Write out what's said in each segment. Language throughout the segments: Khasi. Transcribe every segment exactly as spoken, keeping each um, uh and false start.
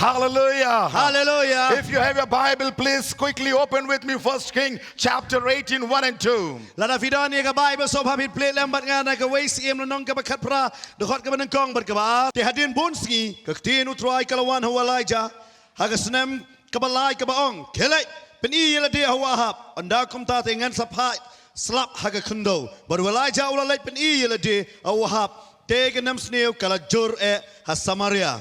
Hallelujah. Hallelujah. If you have your Bible, please quickly open with me First King chapter eighteen, one and two. Lada phi don ïa ka Bible, sngewbha phi plie lem bad nga na kawei Syiem lynnong kaba khatphra, dkhot kaba nyngkong bad kaba ar. Te hadien bun sngi, ka ktien U Trai ka la wan ha u Elijah ha ka snem kaba lai kaba ong, khie leit, pyni ïa lade ha u Ahab, ynda kumta te ngan sa phah slap ha ka khyndew. Bad u Elijah u la leit pyni ïa lade ha u Ahab, te ka nemsniew ka la jur eh ha Samaria.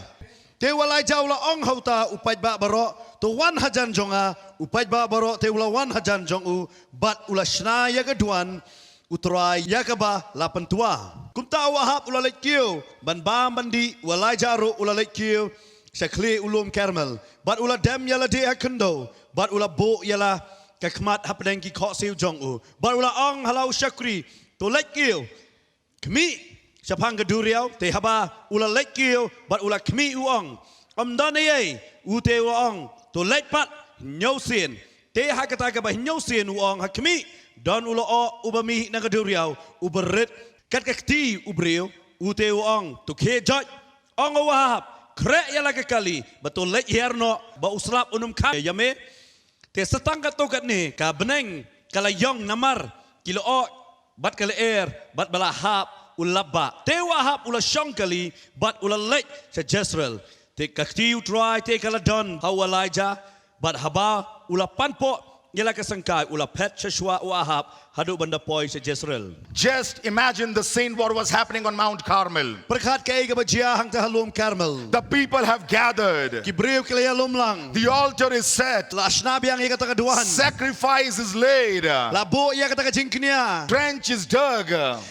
Te u Elijah u la ong ha uta u paidbah baroh, to wan hajan jong nga. U paidbah baroh te u la wan hajan jong u, bad u la shna ïa ka duwan U Trai ïa kaba la pyntwa. Kumta u Ahab u la leit kiew ban bam ban dih, u Elijah ruh u la leit kiew sha khlieh u lum Karmel, bad u la dem ïa lade ha khyndew, bad u la buh ïa la ka khmat hapdeng ki khohsiew jong u, bad u la ong ha la u shakri, to leit kiew, khmih shaphang ka duriaw. Te haba u la leit kiew bad u la khmih, u ong, ym don ei ei. U te u ong, to leit pat hynñiew sien. Te ha kata kaba hynñiew sien u ong ha khmih, don u lyoh uba mih na ka duriaw, uba rit kat ka kti u briew. U te u ong, to khie joit. Ong u Ahab, khreh ïa la ka kali, bad to leit hiar noh, ba u slap un ym khang ïa me. Te sa tang katto katne, ka bneng ka la ïong namar ki lyoh bad ka lyer bad ba la hap u lapbah. Te u Ahab u la shong kali bad u la leit sha Jezreel. Te ka kti U Trai te ka la don ha u Elijah, bad haba u la panpoh ïa la ka syngkai, u la phet sha shuwa u Ahab haduh ban da poi sha Jezreel. Just imagine the scene, what was happening on Mount Carmel. Pyrkhat kaei kaba jia hangta ha lum Karmel. The people have gathered. Ki briew ki la ïalum lang. The altar is set. La shna biang ïa kata ka duwan. Sacrifice is laid. La buh ïa kata ka jingkñia. Trench is dug.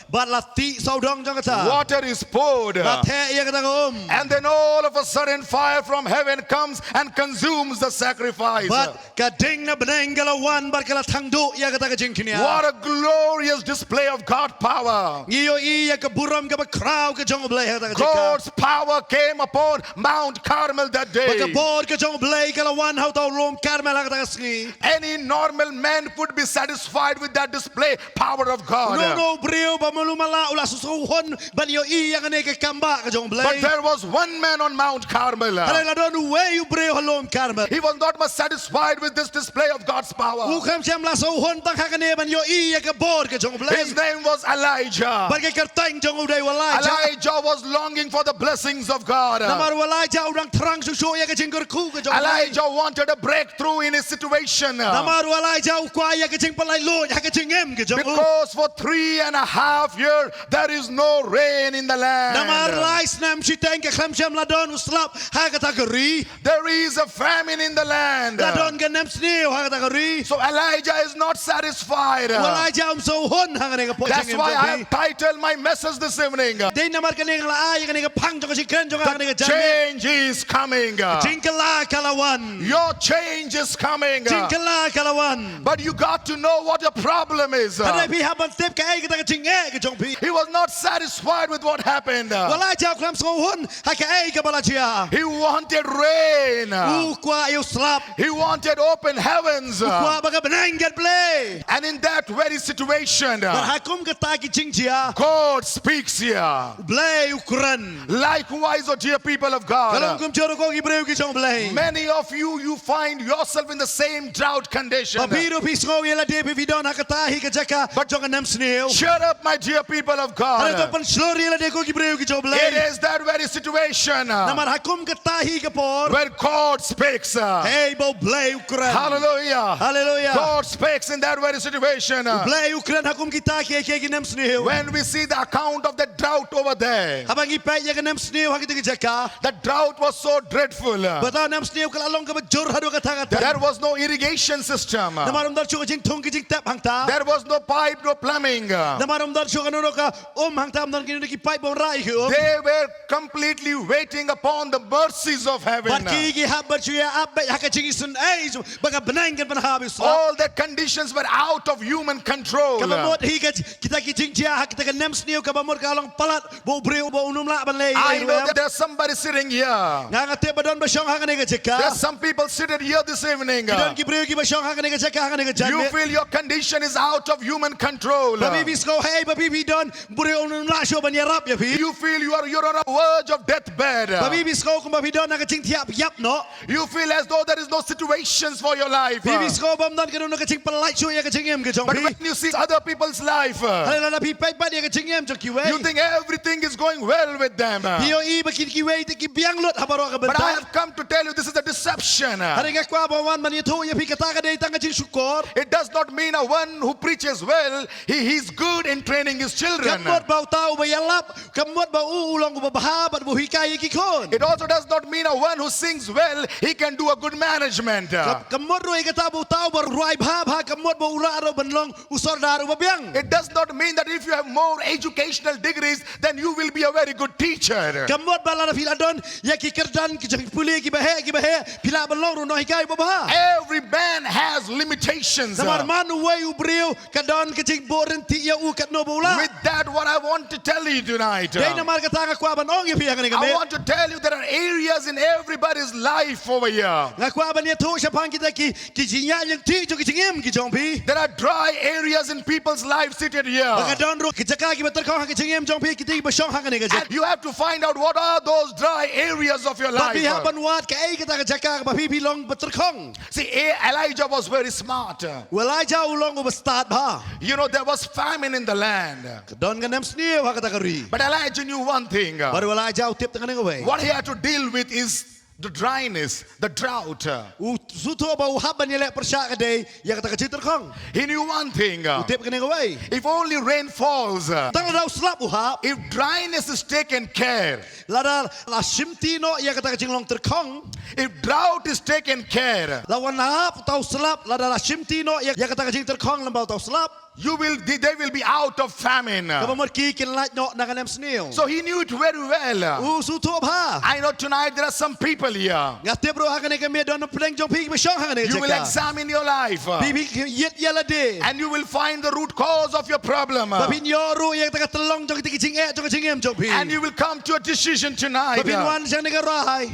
Bad la tih sawdong jong kata. Water is poured. La theh ïa kata ka um. And then all of a sudden fire from heaven comes and consumes the sacrifice. Bad ka ding na bneng ka la wan bad ka la thangduh ïa kata ka jingkñia. What a glorious display of God power. Ngi ïohi ïa ka burom kaba khraw ka jong U Blei ha kata ka jaka. God's power came upon Mount Carmel that day. Bad ka bor ka jong U Blei ka la wan ha uta u lum Karmel ha kata ka sngi. Any normal man would be satisfied with that display power of God. Uno uno u briew ba malu mala u la sngewhun ban ïohi ïa kane ka kambah ka jong U Blei. But there was one man on Mount Carmel. Hynrei la don uwei u briew ha lum Karmel. He was not much satisfied with this display of God's power. U khlem shym la sngewhun tang ha kane ban ïohi ïa ka bor ka jong U Blei. His name was Elijah. Bad ka kyrteng jong u dei u Elijah. Elijah was longing for the blessings of God. Namar u Elijah u dang thrang shuh shuh ïa ka jingkyrkhu ka jong U Blei. Elijah wanted a breakthrough in his situation. Namar u Elijah u kwah ïa ka jingpynlait luid ha ka jingim ka jong u. Because for three and a half years there is no rain in the land. Namar lai snem shiteng ka khlem shym la don u slap ha kata ka ri. There is a famine in the land. La don ka nemsniew ha kata ka ri. So Elijah is not satisfied. U Elijah um sngewhun ha kane ka por jingim jong phi. That's why I have titled my message this evening. Dei namar kane nga la ai ïa kane ka phang jong ka jingkren jong nga ha kane ka janmiet. The change is coming. Jingkylla ka la wan. Your change is coming. Jingkylla ka la wan. But you got to know what your problem is. Hynrei phi hap ban tip kaei kata ka jingeh ka jong phi. He was not satisfied with what happened. U Elijah u khlem sngewhun ha kaei kaba la jia. He wanted rain. U kwah ïa u slap. He wanted open heavens. U kwah ba ka bneng kan ble. And in that very situation, bad ha kum kata ki jingjia, God speaks here. U Blei u kren. Likewise, O dear people of God, ka long kumjuh ruh ko ki briew ki jong U Blei. Many of you, you find yourself in the same drought condition. Ba phi ruh phi sngew ïa lade phi, phi don ha kata hi ka jaka jong ka nemsniew. But cheer up, my dear people of God. Hynrei to pynshlur ïa lade ko ki briew ki jong U Blei. It is that very situation. Namar ha kum kata hi ka por, where God speaks, kaei ba U Blei u kren. Hallelujah. Hallelujah. God speaks in that very situation. U Blei u kren ha kum kita kiei kiei ki nemsniew. When we see the account of the drought over there, haba ngi peit ïa ka nemsniew ha kita ki jaka, the drought was so dreadful. Bad kata ka nemsniew ka la long kaba jur haduh katta katta. There was no irrigation system. Namar ym don shuh ka jingthung ka jingtep hangta. There was no pipe, no plumbing. Namar ym don shuh kano kano ka um hangta, ym don kino kino ki paip ban wanrah ïa ki um. They were completely waiting upon the mercies of heaven. Bad ki, ki hap ban shu ïa ap beit ha ka jingisynei ba ka bneng kan pynhap ïa u slap. All the conditions were out of human control. Kaba mut hi ka, kita ki jingjia ha kita ka nemsniew kaba mut ka long palat bad u briew. ba un ym lah ban leh ïa i ruh em. I know that there's somebody sitting here. Nga nga tip ba don ba shong ha kane ka jaka. There's some people seated here this evening. Ki don ki briew kiba shong ha kane ka jaka, ha kane ka janmiet. You feel your condition is out of human control. Ba phi phi sngew, hei, ba phi phi don, briew un ym lah shuh ban ïarap ïa phi. You feel you are, you're on a verge of deathbed. Ba phi phi sngew kumba phi don ha ka jingthiah ïap noh. You feel as though there is no situations for your life. Phi phi sngew ba ym don kano kano ka jingpyllait shuh ïa ka jingim ka jong phi. But when you see other people's life, hynrei lada phi peit pat ïa ka jingim jong kiwei, you think everything is going well with them. Phi ïohi ba kin kiwei te ki biang lut ha baroh ka bynta. But I have come to tell you, this is a deception. Hynrei nga kwah ban wan ban ïathuh ïa phi, kata ka dei tang ka jingshukor. It does not mean a one who preaches well, he, he's good in training his children. Kam mut ba uta uba ïalap, kam mut ba u u long uba bha bad uba hikai ïa ki khun. It also does not mean a one who sings well, he can do a good management. Kam, kam mut ruh ïa kata ba uta uba rwai bha bha, kam mut ba u lah ruh ban long u sordar uba biang. It does not mean that if you have more educational degrees, then you will be a very good teacher. Kam mut ba lada phi la don ïa ki kyrdan ki jong pule kiba heh kiba heh, phi lah ban long ruh u nonghikai uba bha. Every man has limitations. Namar man uwei u briew ka don ka jingbuh ryntih ïa u katno ba u lah. With that, what I want to tell you tonight, dei namar kata nga kwah ban ong ïa phi ha kane ka miet. I want to tell you there are areas in everybody's life over here. Nga kwah ban ïathuh shaphang kita ki, ki jingïaid lynti jong ki jingim ki jong phi. There are dry areas in people's lives seated here. Ba ka don ruh ki jaka kiba tyrkhong ha ki jingim jong phi, kita kiba shong ha kane ka jaka. And you have to find out what are those dry areas of your life. Ba phi hap ban wad kaei kata ka jaka ba phi phi long ba tyrkhong. See, E-, Elijah was very smart. U Elijah u long uba stad bha. You know, there was famine in the land. Ka don ka nemsniew ha kata ka ri. But Elijah knew one thing. Bad u Elijah u tip tang kane kawei. What he had to deal with is the dryness, the drought. U sngewthuh ba u hap ban ïaleh pyrshah ka dei ïa kata ka jingtyrkhong. He knew one thing. U tip kane kawei. If only rain falls, tang lada u slap u hap, if dryness is taken care, lada la shimti noh ïa kata ka jinglong tyrkhong. If drought is taken care, la wan hap uta u slap, lada la shimti noh ïa, ïa kata ka jingtyrkhong lem bad uta u slap, you will, they, they will be out of famine. Kaba mut ki kin lait noh na ka nemsniew. So he knew it very well. U sngewthuh bha. I know tonight there are some people here. Nga tip ruh ha kane ka miet don na pdeng jong phi kiba shong ha kane ka jaka. You will examine your life. Phi phi ïit ïa lade. And you will find the root cause of your problem. Ba phin ïoh ruh ïa kata ka tyllong jong kita ki jingeh jong ka jingim jong phi. And you will come to a decision tonight. Ba phin wan sha kane ka rai.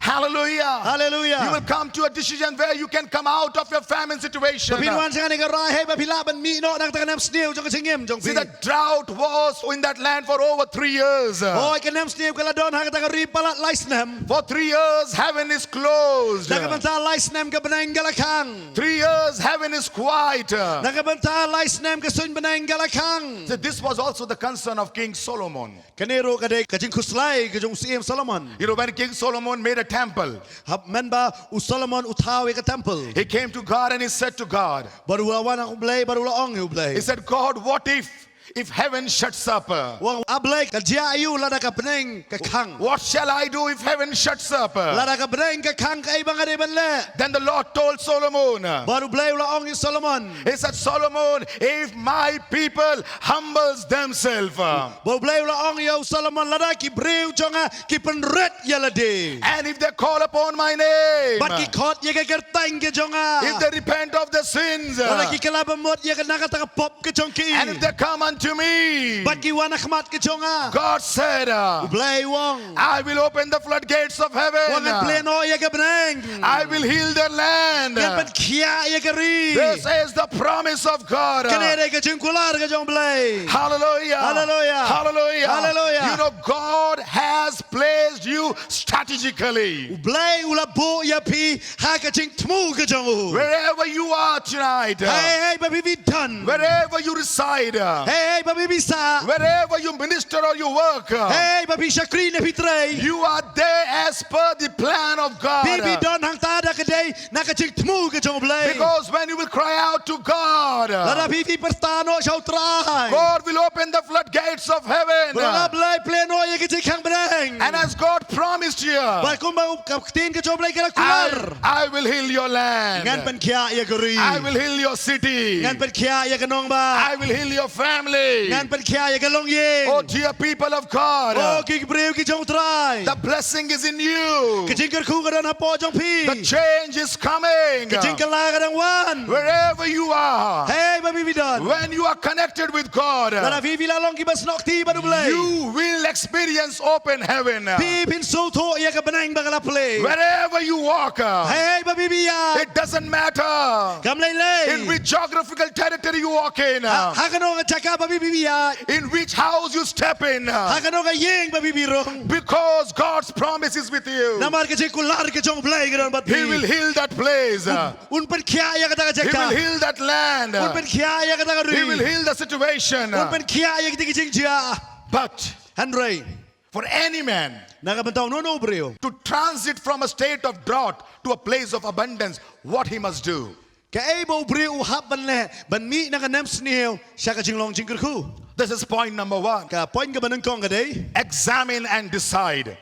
Hallelujah. Hallelujah. You will come to a decision where you can come out of your famine situation. Ba phin wan sha kane ka rai, hei, ba phi lah ban mih noh na kata ka nemsniew jong ka jingim jong phi. See, the drought was in that land for over three years. Hooid, ka nemsniew ka la don ha kata ka ri palat lai snem. For three years, heaven is closed. Na ka bynta lai snem ka bneng ka la khang. Three years, heaven is quiet. Na ka bynta lai snem ka suiñ bneng ka la khang. So this was also the concern of King Solomon. Kane ruh ka dei ka jingkhuslai ka jong u Syiem Solomon. You know, when King Solomon made a temple, haba mynba u Solomon u thaw ïa ka temple, he came to God and he said to God, bad u la wan ha u Blei, bad u la ong ïa u Blei. He said, "God, what if, if heaven shuts up? U ong, A Blei, ka jia aïu lada ka bneng ka khang? What shall I do if heaven shuts up?" Lada ka bneng ka khang, kaei ba nga dei ban leh? Then the Lord told Solomon. Bad u Blei u la ong ïa u Solomon. He said, "Solomon, if my people humbles themselves." Bad u Blei u la ong ïa u Solomon, lada ki briew jong nga ki pynrit ïa lade. And if they call upon my name. Bad ki khot ïa ka kyrteng ka jong nga. If they repent of their sins. Lada ki kylla bamut ïa ka na kata ka pop ka jong ki. And if they come unto me. Bad ki wan ha khmat ka jong nga. God said, uh, U Blei u ong. I will open the floodgates of heaven. U ong ngan plie noh ïa ka bneng. I will heal their land. Ngan pynkhiah ïa ka ri. This is the promise of God. Kane dei ka jingkular ka jong U Blei. Hallelujah. Hallelujah. Hallelujah. Hallelujah. You know, God has placed you strategically. U Blei u la buh ïa phi ha ka jingthmu ka jong u. Wherever you are tonight, uh, hei hei ba phi phi don. Wherever you reside, uh, hei hei ba phi phi sah. Wherever you minister or you work, uh, hei hei ba phi shakri ne phi trei. You are there as per the plan of God. Phi phi don hangta da ka dei na ka jingthmu ka jong U Blei. Because when you will cry out to God, lada phi phi pyrta noh sha U Trai, God will open the floodgates of heaven. Bad U Blei u plie noh ïa ka jingkhang bneng. And as God promised here, bad kumba ka ktien ka jong U Blei ka la kular. I, I will heal your land. Ngan pynkhiah ïa ka ri. I will heal your city. Ngan pynkhiah ïa ka nongbah. I will heal your family. Ngan pynkhiah ïa ka longïing. Oh, dear people of God. Oh, ki briew ki jong U Trai. The blessing is in you. Ka jingkyrkhu ka don hapoh jong phi. The change is coming. Ka jingkylla ka dang wan. Wherever you are. Hei ba phi phi don. When you are connected with God, lada phi phi la long kiba snoh kti bad U Blei, you will experience open heaven. Phi phin sngewthuh ïa ka bneng ba ka la plie. Wherever you walk, uh, Hei ba phi phi ïaid. It doesn't matter Kam lei lei. In which geographical territory you walk in, Ha uh, ha kano ka jaka ba phi phi ïaid. In which house you step in, uh, Ha kano ka ïing ba phi phi rung. Because God's promise is with you. Namar ka jingkular ka jong U Blei ka don bad phi. He will heal that place. Uh, Un pynkhiah ïa kata ka jaka. He will heal that land. Un pynkhiah ïa kata ka ri. He will heal the situation. Un pynkhiah ïa kita ki jingjia. But Hynrei for any man na ka bynta uno uno u briew, to transit from a state of drought to a place of abundance, what he must do? Kaei ba u briew u hap ban leh ban mih na ka nemsniew sha ka jinglong jingkyrkhu? This is point number one. Ka point kaba nyngkong ka dei, examine and decide.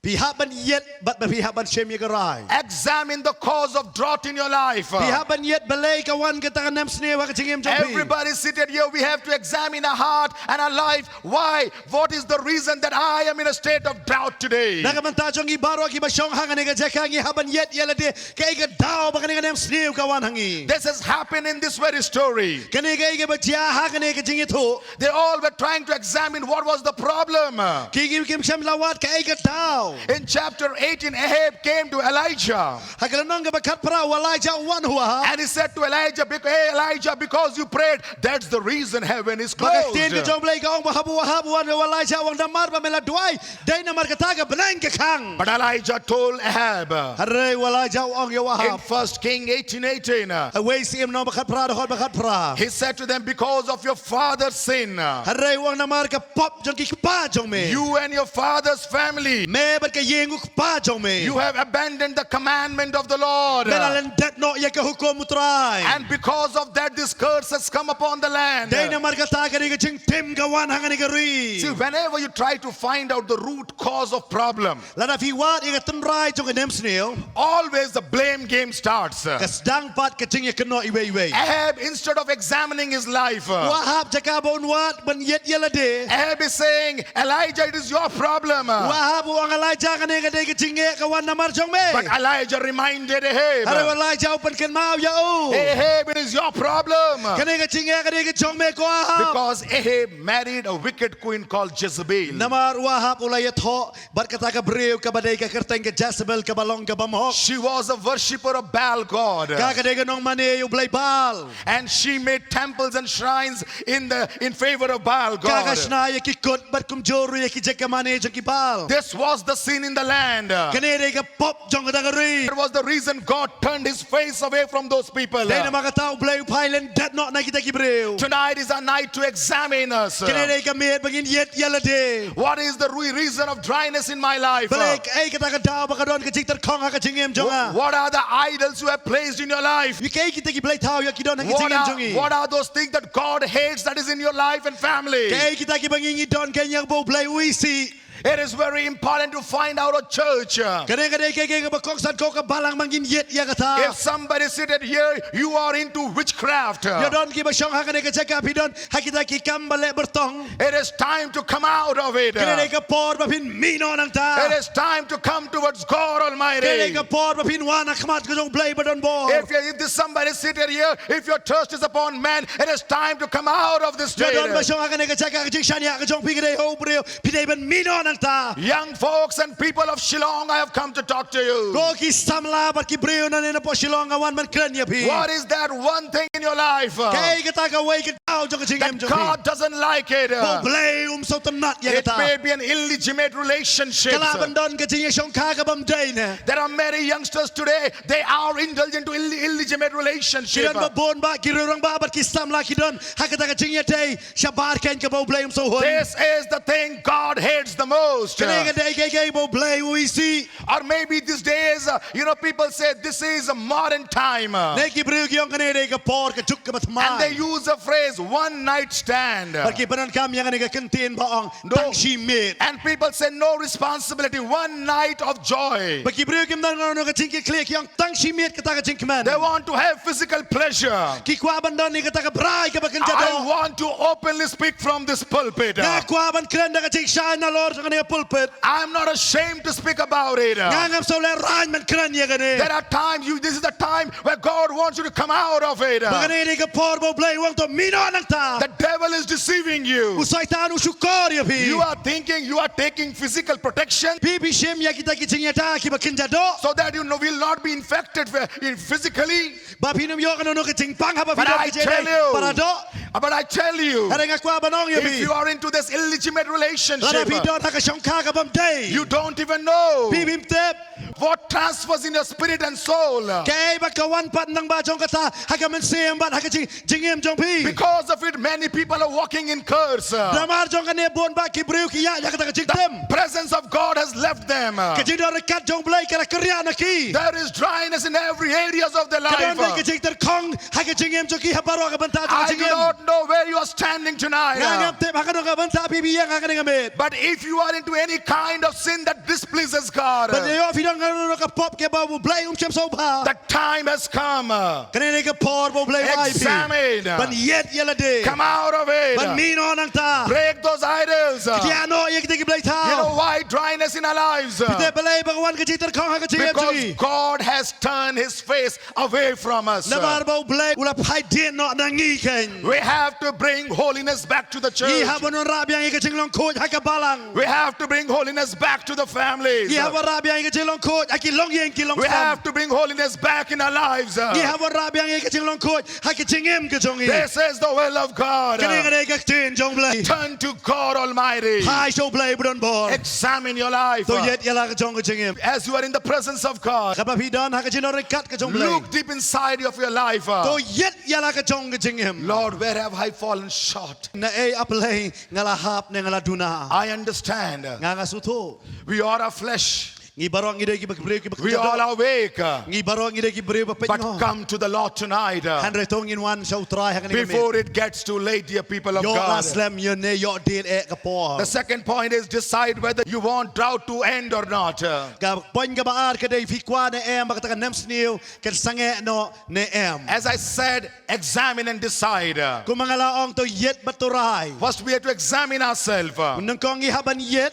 Phi hap ban ïeit bad ba phi hap ban shem ïa ka rai. Examine the cause of drought in your life. Phi hap ban ïeit balei ka wan kata ka nemsniew ha ka jingim jong phi. Everybody seated here, we have to examine our heart and our life. Why? What is the reason that I am in a state of drought today? Na ka bynta jong ngi baroh kiba shong ha kane ka jaka, ngi hap ban ïeit ïa lade, kaei ka daw ba kane ka nemsniew ka wan ha ngi. This has happened in this very story. Kane kaei kaba jia ha kane ka jingïathuh. They all were trying to examine what was the problem. Ki ki kim shym la wad kaei ka daw. In chapter eighteen, Ahab came to Elijah. Ha ka lynnong kaba khatphra, u Elijah u wan ha u Ahab. And he said to Elijah, "Bec-, hey Elijah, because you prayed, that's the reason heaven is closed." Ba ka ktien ka jong U Blei ka ong ba haba u Ahab u wan ha u Elijah, u ong namar ba me la duwai, dei namar kata ka bneng ka khang. But Elijah told Ahab, Hynrei u Elijah u ong ïa u Ahab, in First King eighteen eighteen, uh, ha Wei Syiem lynnong ba khatphra, dkhot ba khatphra. He said to them, "Because of your father's sin, uh, Hynrei u ong namar ka pop jong ki kpa jong me. You and your father's family, Me bad ka ïing u kpa jong me. You have abandoned the commandment of the Lord. Me la lyndet noh ïa ka hukum U Trai. And because of that, this curse has come upon the land." Dei namar kata ka dei ka jingtim ka wan ha kane ka ri. See, whenever you try to find out the root cause of problem, Lada phi wad ïa ka tynrai jong ka nemsniew, always the blame game starts. Ka sdang pat ka jingïakynnoh iwei iwei. Ahab, instead of examining his life, U Ahab jaka ba un wad ban ïeit ïa lade, Ahab is saying, "Elijah, it is your problem." U Ahab u ong, Elijah, kane ka dei ka jingeh ka wan namar jong me. But Elijah reminded Ahab, Hynrei u Elijah u pynkynmaw ïa u, "Ahab, it is your problem." Kane ka jingeh ka dei ka jong me ko Ahab. Because Ahab married a wicked queen called Jezebel. Namar u Ahab u la ïathoh bad kata ka briew kaba dei ka kyrteng ka Jezebel kaba long kaba bymhok. She was a worshipper of Baal god. Ka ka dei ka nongmane ïa u blei Baal. And she made temples and shrines in the, in favor of Baal god. Ka ka shna ïa ki kut bad kumjuh ruh ïa ki jaka mane jong ki Baal. This was the sin in the land. Kane dei ka pop jong kata ka ri. It was the reason God turned his face away from those people. Dei namar kata U Blei u phai lyndet noh na kita ki briew. Tonight is our night to examine us. Kane dei ka miet ba ngin ïeit ïa lade. What is the re-, reason of dryness in my life? Balei, kaei kata ka daw ba ka don ka jingtyrkhong ha ka jingim jong nga? What are the idols you have placed in your life? Ïa kaei kita ki blei thaw ïa ki don ha ka jingim jong ngi? What are those things that God hates that is in your life and family? Kaei kita kiba ngi ngi don kane ba U Blei u isih? It is very important to find out a church. Kane ka dei kaei kaei kaba kongsan ko ka balang ba ngin ïeit ïa kata. If somebody seated here, you are into witchcraft. Ïa don kiba shong ha kane ka jaka phi don ha kita ki kam ba leh byrtong. It is time to come out of it. Kane dei ka por ba phin mih noh nangta. It is time to come towards God Almighty. Kane dei ka por ba phin wan ha khmat ka jong U Blei ba don bor. If you, if this somebody seated here, if your thirst is upon man, it is time to come out of this state. Ïa don ba shong ha kane ka jaka ka jingshaniah ka jong phi ka dei ha u briew. Phi dei ban mih noh nangta. Young folks and people of Shillong, I have come to talk to you. Ko ki samla bad ki briew na ne na pdeng Shillong nga wan ban kren ïa phi. What is that one thing in your life, uh, Kaei kata kawei ka daw jong ka jingim jong phi that God doesn't like it, uh, ba U Blei um sngewtynnat ïa kata? It may be an illegitimate relationship. Ka lah ban don ka jingïashongkha ka bym dei ne. There are many youngsters today, they are indulgent to ill-, illegitimate relationship. Ki don ba bun ba ki rangbah bad ki samla ki don ha kata ka jingïadei shabar keiñ kaba U Blei um sngewhun. This is the thing God hates the most. Kane ka dei kaei kaei ba U Blei u isih. Or maybe these days, uh, you know, people say this is a modern time. Uh, Ne ki briew ki ong kane dei ka por ka juk kaba thymmai. And they use a phrase, "One night stand." Bad ki pyndonkam ïa kane ka kyntien ba ong, No. Tang shi miet. And people say, "No responsibility, one night of joy." Bad ki briew kim don kano kano ka jingkitkhlieh, ki ong tang shi miet kata ka jingkmen. They want to have physical pleasure. Ki kwah ban don ïa kata ka brai kaba kynja doh. I want to openly speak from this pulpit. Nga kwah ban kren da ka jingshai nalor jong Kane ka pulpit. I'm not ashamed to speak about it. Nga ngam sngewlehraiñ ban kren ïa kane. There are times you, this is the time where God wants you to come out of it. Ba kane ka dei ka por ba U Blei u ong to mih noh nangta. The devil is deceiving you. U Soitan u shukor ïa phi. You are thinking you are taking physical protection. Phi, phi shim ïa kita ki jingïada kiba kynja doh. So that you know, will not be infected ph-, in physically. Ba phin ym ïoh kano kano ka jingpang haba phi don ka jingïada para doh. But I tell you, but I tell you, hynrei nga kwah ban ong ïa phi, if you are into this illegitimate relationship, lada phi don ha ka shongkha ka bym dei, you don't even know, phi, phim tip, what transfers in your spirit and soul. Kaei ba ka wan pat nang ba jong kata ha ka mynsiem bad ha ka jing, jingim jong phi. Because of it, many people are walking in curse. Namar jong kane bun bah ki briew ki ïaid ha kata ka jingtim. The presence of God has left them. Ka jingdon ryngkat jong U Blei ka la kyrïah na ki. There is dryness in every areas of their life. Ka don ka jingtyrkhong ha ka jingim jong ki ha baroh ka bynta jong ka jingim. I do not know where you are standing tonight. Nga ngam tip ha kano ka bynta phi ïeng ha kane ka miet. But if you are into any kind of sin that displeases God, bad ïoh phi don kano ka pop kaba U Blei um shym sngewbha, the time has come. Kane ka dei ka por ba U Blei u ai phi. Examine. Ban ïit ïa lade. Come out of it. Ban mih noh nangta. Break those idols. Khia noh ïa kita ki blei thaw. You know why dryness in our lives? Phi tip balei ba ka wan ka jingtyrkhong ha ka jingim jong ngi? Because God has turned his face away from us. Namar ba U Blei u la phai dien noh na ngi keiñ. We have to bring holiness back to the church. Ngi hap ban wanrah biang ïa ka jinglong khuid ha ka balang. We have to bring holiness back to the families. Ngi hap wanrah biang ïa ka jinglong khuid ha ki longïing ki longsam. We have to bring holiness back in our lives. Ngi hap wanrah biang ïa ka jinglong khuid ha ka jingim ka jong ngi. This is the will of God. Kane ka dei ka ktien jong U Blei. Turn to God Almighty. Phai sha U Blei badonbor. Examine your life. To ïit ïa la ka jong ka jingim. As you are in the presence of God, katba phi don ha ka jingdon ryngkat ka jong U Blei, look deep inside of your life. To ïit ïa la ka jong ka jingim. Lord, where have I fallen short? Naei A Blei nga la hap ne nga la duna? I understand. Nga, nga sngewthuh. We all are flesh. Ngi baroh ngi dei ki briew kiba kynja doh. We all are weak. Ngi baroh ngi dei ki briew ba peit noh. But come to the Lord tonight. Hynrei to ngin wan sha U Trai ha kane ka miet. Before it gets too late, dear people of God. Ïoh la slem ïa ne, ïoh dei eh ka por. The second point is decide whether you want drought to end or not. Ka point kaba ar ka dei phi kwah ne em ba kata ka nemsniew kan sangeh noh ne em. As I said, examine and decide. Kumba nga la ong, to ïit bad to rai. First we have to examine ourselves. Nyngkong ngi hap ban ïit.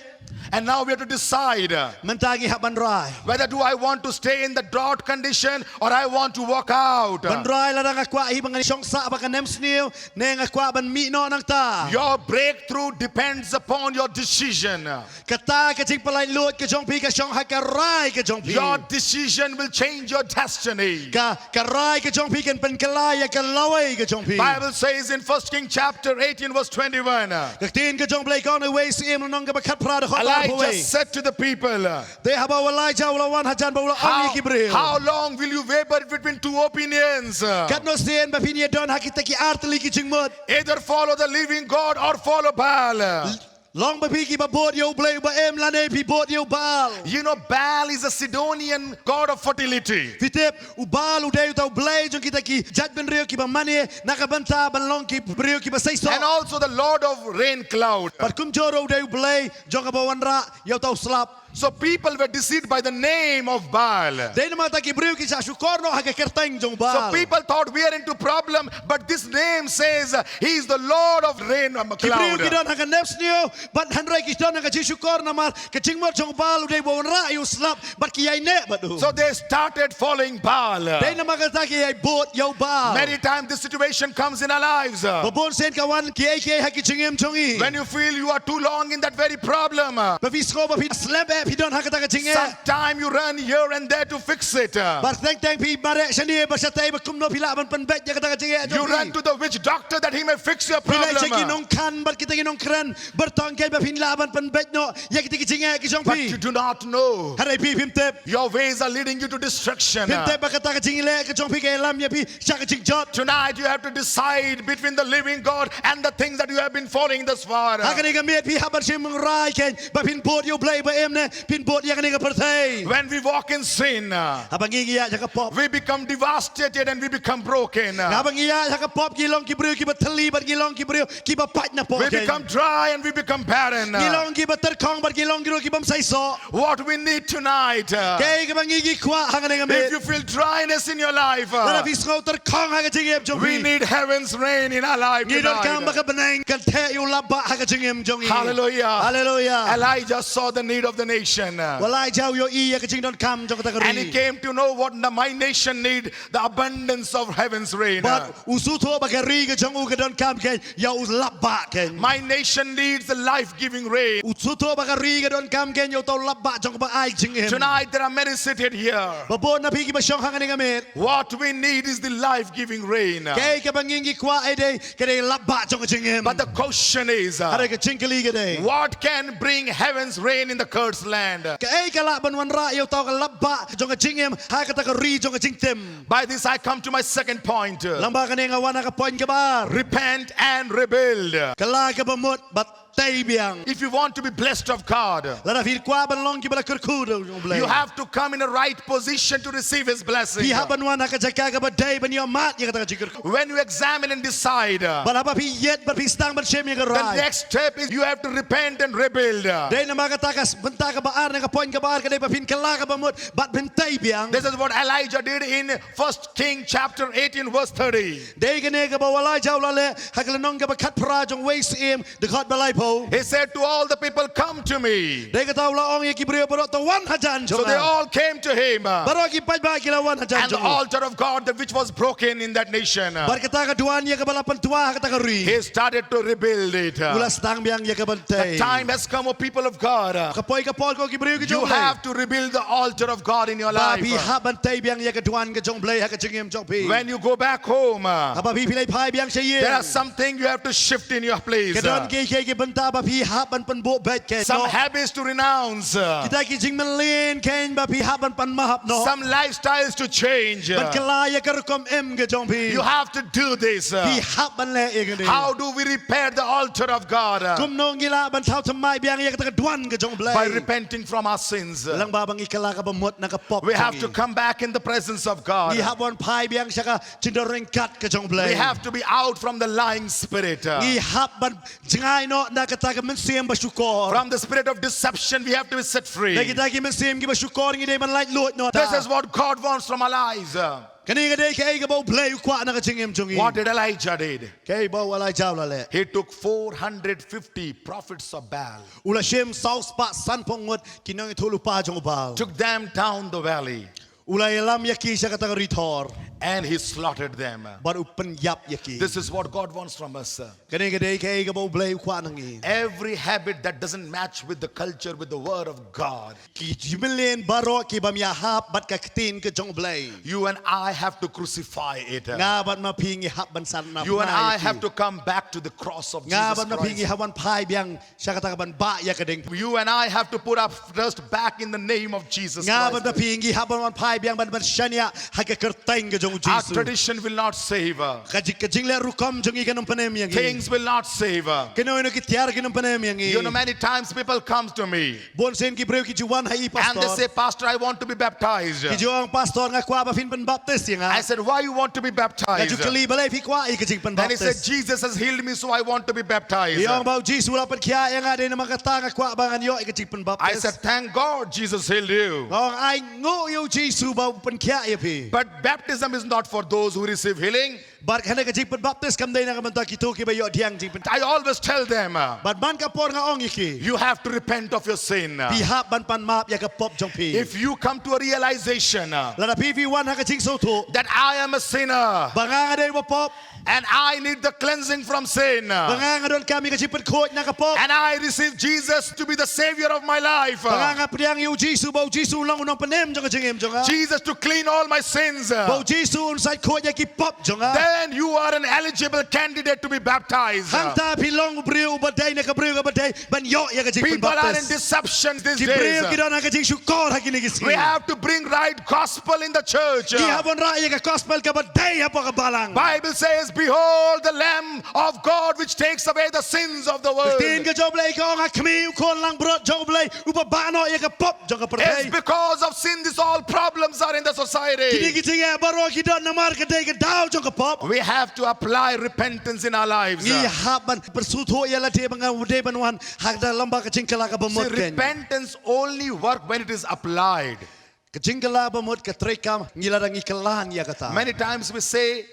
And now we have to decide. Mynta ngi hap ban rai. Whether do I want to stay in the drought condition or I want to walk out? Ban rai lada nga kwah hi ba ngan shong sah bad ka nemsniew ne nga kwah ban mih noh nangta. Your breakthrough depends upon your decision. Kata ka jingpyllait luid ka jong phi ka shong ha ka rai ka jong phi. Your decision will change your destiny. Ka, ka rai ka jong phi kan pynkylla ïa ka lawei ka jong phi. Bible says in First King chapter eighteen verse twenty-one. Ka ktien ka jong U Blei ka ong ha Wei Syiem lynnong kaba khatphra dkhot arphew wei. Elijah said to the people, te haba u Elijah u la wan hajan bad u la ong ïa ki briew, how long will you waver between two opinions? Katno sien ba phin ïadon ha kita ki artylli ki jingmut? Either follow the living God or follow Baal. Long ba phi kiba bud ïa U Blei uba im lane phi bud ïa u Baal. You know, Baal is a Sidonian god of fertility. Phi tip, u Baal u dei uta u blei jong kita ki jaitbynriew kiba mane na ka bynta ban long ki briew kiba seisoh. And also the lord of rain cloud. Bad kumjuh ruh u dei u blei jong kaba wanrah ïa uta u slap. So people were deceived by the name of Baal. Dei namar kata ki briew ki shah shukor noh ha ka kyrteng jong u Baal. So people thought we are into problem, but this name says, uh, he is the Lord of rain, um, cloud. Ki briew ki don ha ka nemsniew, bad hynrei ki don ha ka jingshukor namar ka jingmut jong u Baal u dei uba wanrah ïa u slap, bad ki ïaineh bad u. So they started following Baal. Dei namar kata ki ïai bud ïa u Baal. Many times this situation comes in our lives. Ba bun sien ka wan kiei kiei ha ki jingim jong ngi. When you feel you are too long in that very problem, ba phi sngew ba phi slem eh phi don ha kata ka jingeh. Sometime you run here and there to fix it. Bad teng teng phi mareh shane bad shatei bad kumno phi lah ban pynbeit ïa kata ka jingeh jong phi. You run to the witch doctor that he may fix your problem. Phi leit sha ki nongkhan bad kita ki nongkren bad teng teng ba phin lah ban pynbeit noh ïa kita ki jingeh ki jong phi. But you do not know. Hynrei phi phim tip. Your ways are leading you to destruction. Phim tip ba kata ka jingleh ka jong phi ka ïalam ïa phi sha ka jingjot. Tonight you have to decide between the living God and the things that you have been following thus far. Ha kane ka miet phi hap ban shim rai keiñ ba phin bud ïa u Blei ba im ne pynbud ïa kane ka pyrthei. When we walk in sin, uh, Haba ngi ïaid ha ka pop. We become devastated and we become broken. Haba ngi ïaid ha ka pop ngi long ki briew kiba thylli bad ngi long ki briew kiba pait na pop. We become dry and we become barren. Ngi long kiba tyrkhong bad ngi long ki briew kibym saisoh. What we need tonight, uh, Kaei kaba ngi ngi kwah hangne ka miet. If you feel dryness in your life, uh, Lada phi sngew tyrkhong ha ka jingim jong phi. We need heaven's rain in our life tonight. Ngi donkam ba ka bneng kan theh ïa u lap bah ha ka jingim jong ngi. Hallelujah. Hallelujah. Elijah saw the need of the nation. U Elijah u ïohi ïa ka jingdonkam jong kata ka ri. And he came to know what the, my nation need, the abundance of heaven's rain. Bad u sngewthuh ba ka ri ka jong u ka donkam kein ïa u lap bah kein. My nation needs the life-giving rain. U sngewthuh ba ka ri ka donkam kein ïa uta u lap bah jong kaba ai jingim. Tonight there are many seated here. Ba bun na phi kiba shong hangne ka miet. What we need is the life-giving rain. Kaei kaba ngi ngi kwah eh dei ka dei lap bah jong ka jingim. But the question is, uh, Hynrei ka jingkylli ka dei, what can bring heaven's rain in the cursed land? Kaei ka lah ban wanrah ïa uta ka lap bah jong ka jingim ha kata ka ri jong ka jingtim. By this I come to my second point. Lyngba kane nga wan ha ka point kaba ar. Repent and rebuild. Kylla kaba mut bad tei biang. If you want to be blessed of God, Lada phi kwah ban long kiba la kyrkhu da u Blei, you have to come in a right position to receive His blessing. Phi hap ban wan ha ka jaka kaba dei ban ïohmad ïa kata ka jingkyrkhu. When you examine and decide, uh, Bad haba phi ïeit bad phi sdang ban shim ïa ka rai, the next step is you have to repent and rebuild. Dei namar kata ka s-, bynta kaba ar ne ka point kaba ar ka dei ba phin kylla kaba mut bad phin tei biang. This is what Elijah did in First King chapter eighteen verse thirty. Dei kane kaba u Elijah u la leh ha ka lynnong kaba khatphra jong Wei Syiem, dkhot ba laiphew. He said to all the people, "Come to me." Dei kata u la ong ïa ki briew baroh, "To wan hajan jong nga." So they all came to him. Baroh ki paidbah ki la wan hajan jong u. And the altar of God that which was broken in that nation, Bad kata ka duwan ïa kaba la pyntwa ha kata ka ri, he started to rebuild it. U la sdang biang ïa ka ban tei. The time has come, O people of God. Ka poi ka por ko ki briew ki jong U Blei. You have to rebuild the altar of God in your life. Ba phi hap ban tei biang ïa ka duwan ka jong U Blei ha ka jingim jong phi. When you go back home, uh, Haba phi phi leit phai biang sha ïing, there are something you have to shift in your place. Ka don kiei kiei ki bynta ba phi hap ban pynbeit beit kein. Some habits to renounce. Kita ki jingmlien kein ba phi hap ban pan map noh. Some lifestyles to change. Ban kylla ïa ka rukom im ka jong phi. You have to do this. Phi hap ban leh ïa kane. How do we repair the altar of God? Kumno ngi lah ban thaw thymmai biang ïa kata ka duwan ka jong U Blei? By repenting from our sins. Lyngba ba ngi kylla kaba mut na ka pop jong ngi. We have to come back in the presence of God. Ngi hap ban phai biang sha ka jingdon ryngkat ka jong U Blei. We have to be out from the lying spirit. Ngi hap ban jngai noh na kata ka mynsiem ba shukor. From the spirit of deception, we have to be set free. Na kita ki mynsiem kiba shukor ngi dei ban laitluid noh da. This is what God wants from our lives. Kane ka dei kaei kaba U Blei u kwah na ka jingim jong ngi. What did Elijah did? Kaei ba u Elijah u la leh? He took four hundred fifty prophets of Baal. U la shim saw spah sanphew ngut ki nongïathuhlypa jong u Baal. Took them down the valley. U la ïalam ïa ki sha kata ka ri thor. And he slaughtered them. Bad u pynïap ïa ki. This is what God wants from us. Kane ka dei kaei kaba U Blei u kwah na ngi. Every habit that doesn't match with the culture, with the word of God. Ki jingmlien baroh ki bym ïahap bad ka ktien ka jong U Blei. You and I have to crucify it. Nga bad ma phi ngi hap ban san na. You and I have to come back to the cross of Jesus Christ. Nga bad ma phi ngi hap ban phai biang sha kata ka ban bah ïa ka diengphna. You and I have to put our trust back in the name of Jesus Christ. Nga bad ma phi ngi hap ban wan phai biang ban ban shaniah ha ka kyrteng ka jong U Jisu. Our tradition will not save. Ka jing, ka jingleh rukom jong ngi kam nym pynim ïa ngi. Things will not save. Kino kino ki tiar kim nym pynim ïa ngi. You know, many times people come to me. Bun sien ki briew ki ju wan ha i, Pastor. And they say, "Pastor, I want to be baptized." Ki ju ong, "Pastor, nga kwah ba phin pynbaptis ïa nga." I said, "Why you want to be baptized?" Nga ju kylli, "Balei phi kwah ïa ka jingpynbaptis?" Then he said, "Jesus has healed me, so I want to be baptized." I ong ba U Jisu u la pynkhiah ïa nga, dei namar kata nga kwah ba ngan ïoh ïa ka jingpynbaptis. I said, "Thank God Jesus healed you." Nga ong, ai nguh ïa U Jisu ba u pynkhiah ïa phi. But baptism is not for those who receive healing. Bad kane ka jingpynbaptis kam dei na ka bynta kito kiba ïoh pdiang jingpynkhiah. I always tell them, uh, Bad man ka por nga ong ïa ki, you have to repent of your sin. Phi hap ban pan map ïa ka pop jong phi. If you come to a realization, uh, Lada phi phi wan ha ka jingsngewthuh that I am a sinner, ba nga nga dei uba pop, and I need the cleansing from sin, ba nga nga donkam ïa ka jingpynkhuid na ka pop, and I receive Jesus to be the Savior of my life, ba nga nga pdiang ïa U Jisu ba U Jisu u long u nongpynim jong ka jingim jong nga. Jesus to clean all my sins. Ba u Jisu un sait khuid ïa ki pop jong nga. Then you are an eligible candidate to be baptized. Hangta phi long u briew uba dei na ka briew kaba dei ban ïoh ïa ka People are in jingbaptis. Deceptions these Ki days. briew ki don ha ka jingshukor ha kine ki sngi. We have to bring right gospel in the church. Ngi hap ban rah ïa ka gospel kaba dei hapoh ka balang. Bible says, "Behold the Lamb of God which takes away the sins of the world." Ktien ka jong u Blei ka ong, ha khmih u khun langbrot jong u Blei uba bah noh ïa ka pop jong ka pyrthei. It's because of sin these all problems are in the Kine society. ki jingeh baroh ki don namar ka dei ka daw jong ka pop. We have to apply repentance in our lives. Ngi hap ban pyrsuthuh ïa lade ba nga dei ban wan ha ka lamba ka jingkylla kaba See, mut kein. Repentance only work when it is applied. Ka jingkylla ba mut ka treikam ngi lada ngi kylla ïa kata. Many times we say,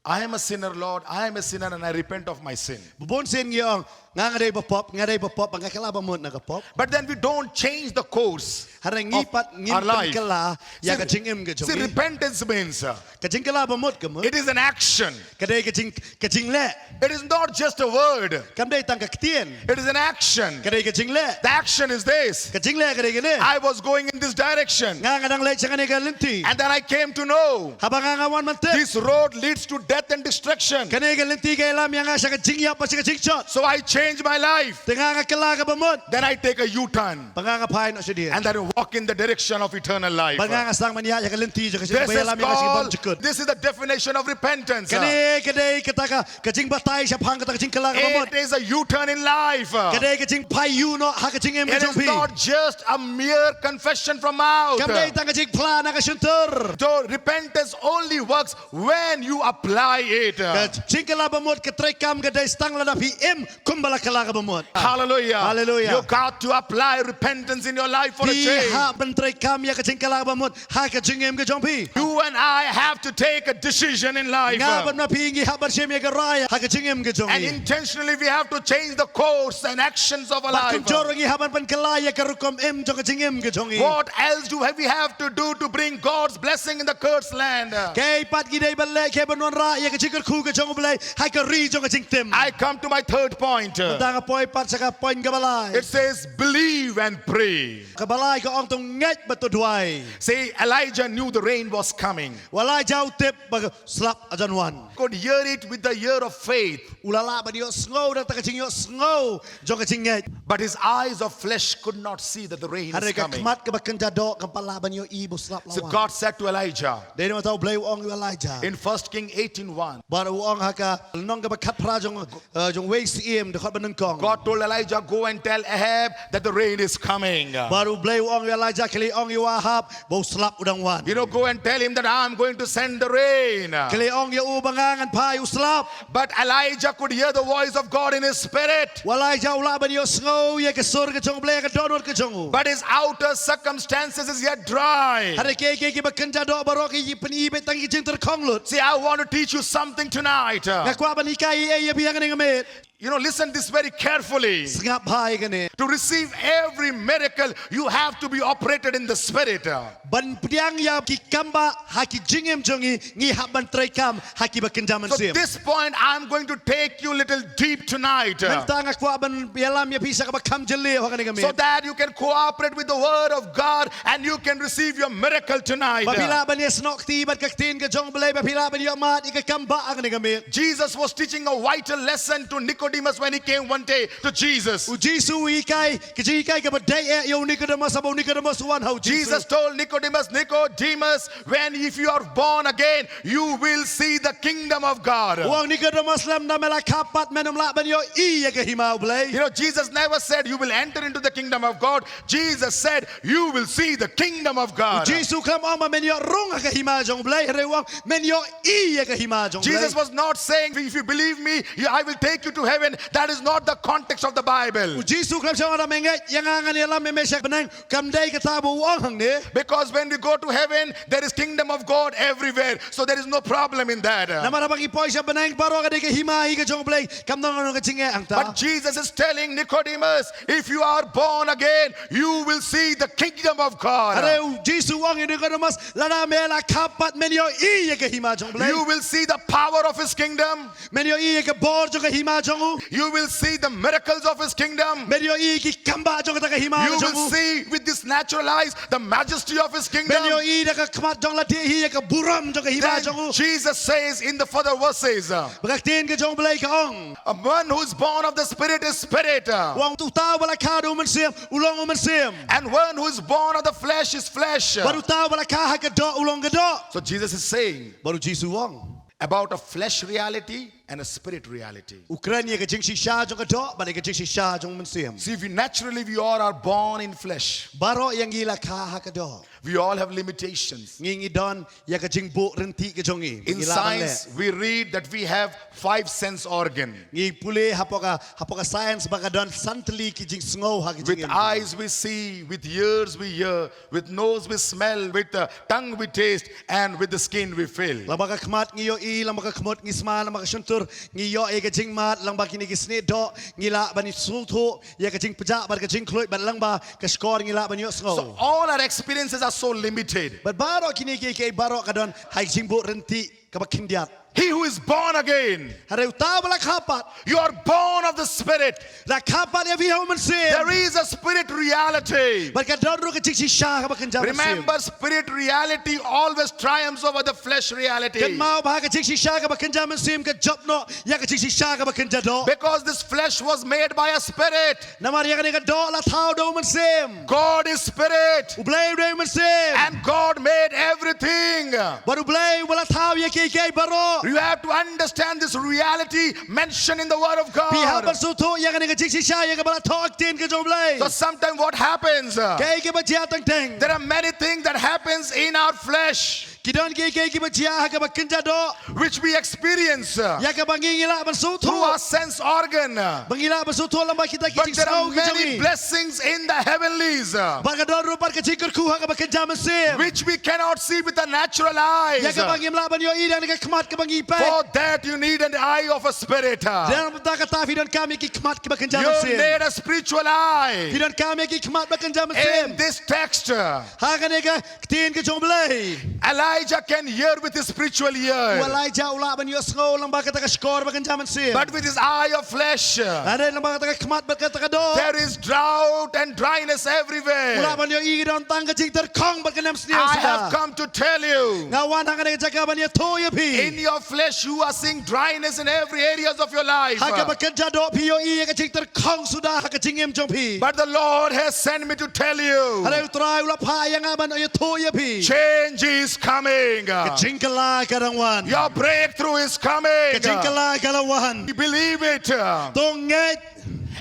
"I am a sinner, Lord. I am a sinner and I repent of my sin." Bun sien ngi ong, nga nga dei ba pop, nga dei ba pop, ba nga kylla ba mut na ka pop. But then we don't change the course Hynrei ngi of pat ngi our pyn life. kylla ïa See, ka jingim ka jong see, ngi. Repentance means uh, Ka jingkylla ba mut ka mut. It is an action. Ka dei ka jing ka jingleh. It is not just a word. Kam dei tang ka ktien. It is an action. Ka dei ka jingleh. The action is this. Ka jingleh ka dei kane. I was going in this direction. Nga nga dang leit sha kane ka lynti. And then I came to know Haba nga nga wan ban tip. This road leads to death and destruction. Kane ka lynti ka ïalam ïa nga sha ka jingïap bad sha ka jingjot. So I change my life. Te nga nga kylla kaba mut. Then I take a U-turn. Ba nga nga phai noh shadien. And then I walk in the direction of eternal life. Ba nga nga sdang ban ïaid ïa ka lynti jong ka jing This ba is ïalam ïa nga sha ki bym called, jukut. This is the definition of repentance. Kane ka dei kata ka ka jingbatai shaphang kata ka jingkylla kaba mut. It is a U-turn in life. Ka dei ka jingphai ïuh noh ha ka jingim ka It jong is phi. Not just a mere confession from mouth. Kam dei tang ka jingphla na ka shyntur. So repentance only works when you apply it. Ka jingkylla ba mut ka treikam ka dei tang lada phi im kumba la kylla kaba mut. Hallelujah. Hallelujah. You got to apply repentance in your life for a Phi change. hap ban treikam ïa ka jingkylla ba mut ha ka jingim ka jong phi. You and I have to take a decision in life. Nga bad ma phi ngi hap ban shim ïa ka rai ha ka jingim ka jong And ngi. Intentionally, we have to change the course and actions of our Bad life. kumjuh ruh ngi hap ban pynkylla ïa ka rukom im jong ka jingim ka jong ngi. What else do we have to do to bring God's blessing in the cursed land? Kaei pat ngi dei ban leh kaei ban wanrah ïa ka jingkyrkhu ka jong U Blei ha ka ri jong ka jingtim. I come to my third point. Mynta nga poi pat sha ka point kaba lai. It says, "Believe and pray." Kaba lai ka ong to ngeit bad to duwai. See, Elijah knew the rain was coming. U Elijah u tip ba ka slap ka jan wan. Could hear it with the ear of faith. U la lah ban ïohsngew da ka jingïohsngew jong ka jingngeit. But his eyes of flesh could not see that the rain is Hynrei ka coming. khmat kaba kynja doh kam pat lah ban ïohi ba u slap la So wan. God said to Elijah Dei namar kata U Blei u ong ïa u Elijah. In First King eighteen one, Bad u ong ha ka lynnong kaba khatphra jong, eh, jong Wei Syiem, dkhot ba nyngkong. God told Elijah, "Go and tell Ahab that the rain is coming." Bad U Blei u ong ïa u Elijah, khie leit ong ïa u Ahab ba u slap u dang wan. You know, "Go and tell him that I'm going to send the rain." Khie leit ong ïa u ba nga ngan phai u slap. But Elijah could hear the voice of God in his spirit. U Elijah u lah ban ïohsngew ïa ka sur ka jong U Blei ha ka dohnud ka jong u. But his outer circumstances is yet dry. Hynrei kiei kiei kiba kynja doh baroh ki pyni beit tang ki jingtyrkhong lut. See, I want to teach you something tonight. Nga kwah ban hikai ei ei ïa phi hangne mynmiet. You know, listen this very carefully. Sngap bha ïa kane. To receive every miracle, you have to be operated in the spirit. Ban pdiang ïa ki kambah ha ki jingim jong ngi, ngi hap ban treikam ha kiba kynja mynsiem. So this point, I'm going to take you little deep tonight. Mynta nga kwah ban ïalam ïa phi sha kaba kham jylliew hangne mynmiet. So that you can cooperate with the word of God and you can receive your miracle tonight. Ba phi lah ban ïasnoh kti bad ka ktien ka jong U Blei, ba phi lah ban ïoh mad ïa ka kambah hangne mynmiet. Jesus was teaching a vital lesson to Nicodemus when he came one day to Jesus. U Jisu u hikai ka jinghikai kaba dei eh ïa u Nicodemus, haba u Nicodemus u wan ha u Jisu. Jesus told Nicodemus, "Nicodemus, when if you are born again, you will see the kingdom of God." U ong, Nicodemus, lada me la kha pat men ym lah ban ïohi ïa ka hima U Blei. You know, Jesus never said you will enter into the kingdom of God. Jesus said you will see the kingdom of God. U Jisu khlem ong ba men ïoh rung ha ka hima jong U Blei, hynrei u ong men ïohi ïa ka hima jong U Blei. Jesus was not saying, "If you believe me, you, I will take you to heaven." That is not the context of the Bible. U Jisu khlem shong lada me ngeit ïa nga ngan ïalam ïa me sha bneng, kam dei kata ba u ong hangne. Because when we go to heaven, there is kingdom of God everywhere. So there is no problem in that. Namar haba ngi poi sha bneng baroh ka dei ka hima hi ka jong U Blei, kam don ka jingeh hangta. But Jesus is telling Nicodemus, "If you are born again, you will see the kingdom of God." Hynrei u Jisu u ong ïa u Nicodemus, lada me la kha pat men ïohi ïa ka hima jong U Blei. You will see the power of his kingdom. Men ïohi ïa ka bor jong ka hima jong You will see the miracles of his kingdom. Men ïohi ki kambah jong kata ka hima ka jong u. You will see with this natural eyes the majesty of his kingdom. Men ïohi da ka khmat jong lade hi ïa ka burom jong ka hima jong u. Then Jesus says in the further verses, uh, Ba ka ktien ka jong u Blei ka ong, "A man who is born of the Spirit is spirit, uh, u ong uta uba la kha da u Mynsiem, u long u Mynsiem. And one who is born of the flesh is flesh, uh." Bad uta uba la kha ha ka doh, u long ka doh. So Jesus is saying, Bad u Jisu u ong, about a flesh reality and a spirit reality. U kren ïa ka jingshisha jong ka doh bad ïa ka jingshisha jong u Mynsiem. See, we naturally, we all are born in flesh. Baroh ïa ngi la kha ha ka doh. We all have limitations. Ngi ngi don ïa ka jingbuh rynti ka jong ngi. In science, we read that we have five sense organ. Ngi pule hapoh ka, hapoh ka science ba ka don san tylli ki jingsngew ha ka jingim. With eyes we see, with ears we hear, with nose we smell, with the tongue we taste, and with the skin we feel. Lyngba ka khmat ngi ïohi, lyngba ka khmut ngi sma, lyngba ka shyntur ngi ïoh ïa ka jingmad, lyngba kine ki snieh doh ngi lah ban sngewthuh ïa ka jingpjah bad ka jingkhluit, bad lyngba ka shkor ngi lah ban ïohsngew. So all our experiences are so limited. Bad baroh kine kiei kiei baroh ka don ha ka jingbuh rynti kaba khyndiat. He who is born again, hynrei uta uba la kha pat, you are born of the Spirit. La kha pat ïa phi ha u Mynsiem. There is a spirit reality. Bad ka don ruh ka jingshisha kaba kynja mynsiem. Remember, spirit reality always triumphs over the flesh reality. Kynmaw ba ka jingshisha kaba kynja mynsiem ka jop noh ïa ka jingshisha kaba kynja doh. Because this flesh was made by a spirit. Namar ïa kane ka doh la thaw da u Mynsiem. God is spirit. U Blei u dei u Mynsiem. And God made everything. Bad u Blei uba la thaw ïa kiei kiei baroh. You have to understand this reality mentioned in the Word of God. Phi hap ban sngewthuh ïa kane ka jingshisha ïa kaba la thoh ha ka ktien ka jong u Blei. So sometimes what happens, uh, kaei kaba jia teng teng, there are many things that happens in our flesh. Ki don kiei kiei kiba jia ha kaba kynja doh. Which we experience, uh, ïa kaba ngi ngi lah ban sngewthuh through our sense organ, uh, ba ngi lah ban sngewthuh lyngba kita ki jingsngew ki jong ngi. But there are many blessings in the heavenlies, uh, bad ka don ruh pat ka jingkyrkhu ha kaba kynja mynsiem, which we cannot see with the natural eyes, uh, ïa kaba ngim lah ban ïohi da kane ka khmat kaba ngi peit. For that you need an eye of a spirit, uh. Dei na bynta kata phi donkam ïa ki khmat kiba kynja mynsiem. You need a spiritual eye. Phi donkam ïa ki khmat ba kynja mynsiem. In this text, uh, ha kane ka ktien ka jong u Blei, Elijah can hear with his spiritual ear. U Elijah u lah ban ïohsngew lyngba kata ka shkor ba kynja mynsiem. But with his eye of flesh, hynrei lyngba kata ka khmat bad kata ka doh, there is drought and dryness everywhere. U lah ban ïohi ka don tang ka jingtyrkhong bad ka nemsniew suda. I have come to tell you, nga wan ha kane ka jaka ban ïathuh ïa phi. In your flesh, you are seeing dryness in every areas of your life. Ha kaba kynja doh phi ïohi ïa ka jingtyrkhong suda ha ka jingim jong phi. But the Lord has sent me to tell you, hynrei u Trai u la phah ïa nga ban ïathuh ïa phi. Change is coming. Ka jingkylla ka dang wan. Your breakthrough is coming. Ka jingkylla ka la wan. Believe it. To ngeit.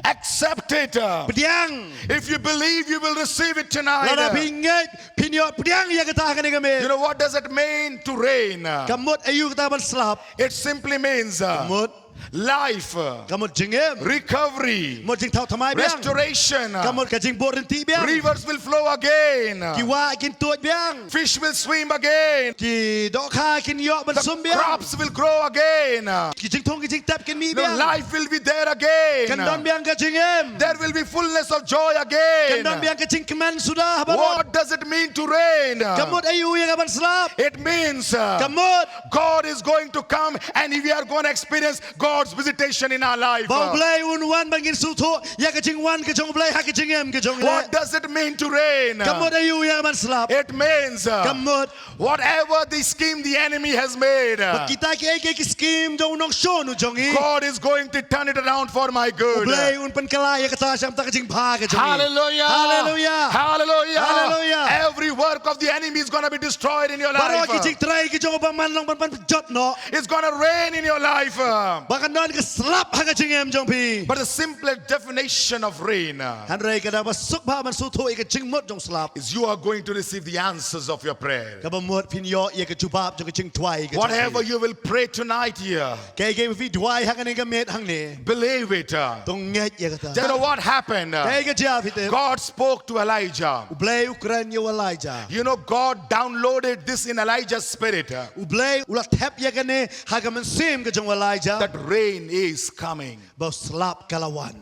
Accept it. Pdiang. If you believe, you will receive it tonight. Lada phi ngeit, phin ïoh pdiang ïa kata ha kane ka miet. You know what does it mean to reign? Ka mut aïu kata ban slap? It simply means, uh, ka mut life, ka mut jingim, recovery, mut jingthaw thymmai biang, restoration, ka mut ka jingbuh rynti biang. Rivers will flow again. Ki wah kin tuid biang. Fish will swim again. Ki dohkha kin ïoh ban sum biang. The crops will grow again. Ki jingthung ki jingtep kin mih biang. Life will be there again. Kan don biang ka jingim. There will be fullness of joy again. Kan don biang ka jingkmen suda ha baroh. What does it mean to reign? Ka mut aïu ïa ka ban slap? It means, uh, ka mut God is going to come and we are going to experience God's visitation in our life. Ba u Blei un wan ban ngin sngewthuh ïa ka jingwan ka jong u Blei ha ka jingim ka jong ngi. What does it mean to reign? Ka mut aïu ïa ka ban slap? It means, uh, ka mut whatever the scheme the enemy has made, ba kita kiei kiei ki scheme jong u nongshun u jong ngi, God is going to turn it around for my good. U Blei un pynkylla ïa kata sha ka bynta ka jingbha ka jong ngi. Hallelujah. Hallelujah. Hallelujah. Hallelujah. Every work of the enemy is gonna be destroyed in your life. Baroh ki jingtrei ki jong u bymman long ban, ban pynjot noh. It's gonna rain in your life. Ba kan don ka slap ha ka jingim jong phi. But the simplest definition of rain, hynrei ka dei ba suk bha ban sngewthuh ïa ka jingmut jong slap, is you are going to receive the answers of your prayer. Kaba mut phin ïoh ïa ka jubab jong ka jingduwai ka jong phi. Whatever you will pray tonight here, kaei kaei ba phi duwai ha kane ka miet hangne, believe it. To ngeit ïa kata. Do you know what happened? Kaei ka jia phi tip? God spoke to Elijah. U Blei u kren ïa u Elijah. You know, God downloaded this in Elijah's spirit. U Blei u la thep ïa kane ha ka mynsiem ka jong u Elijah. That rain is coming. Ba u slap ka la wan.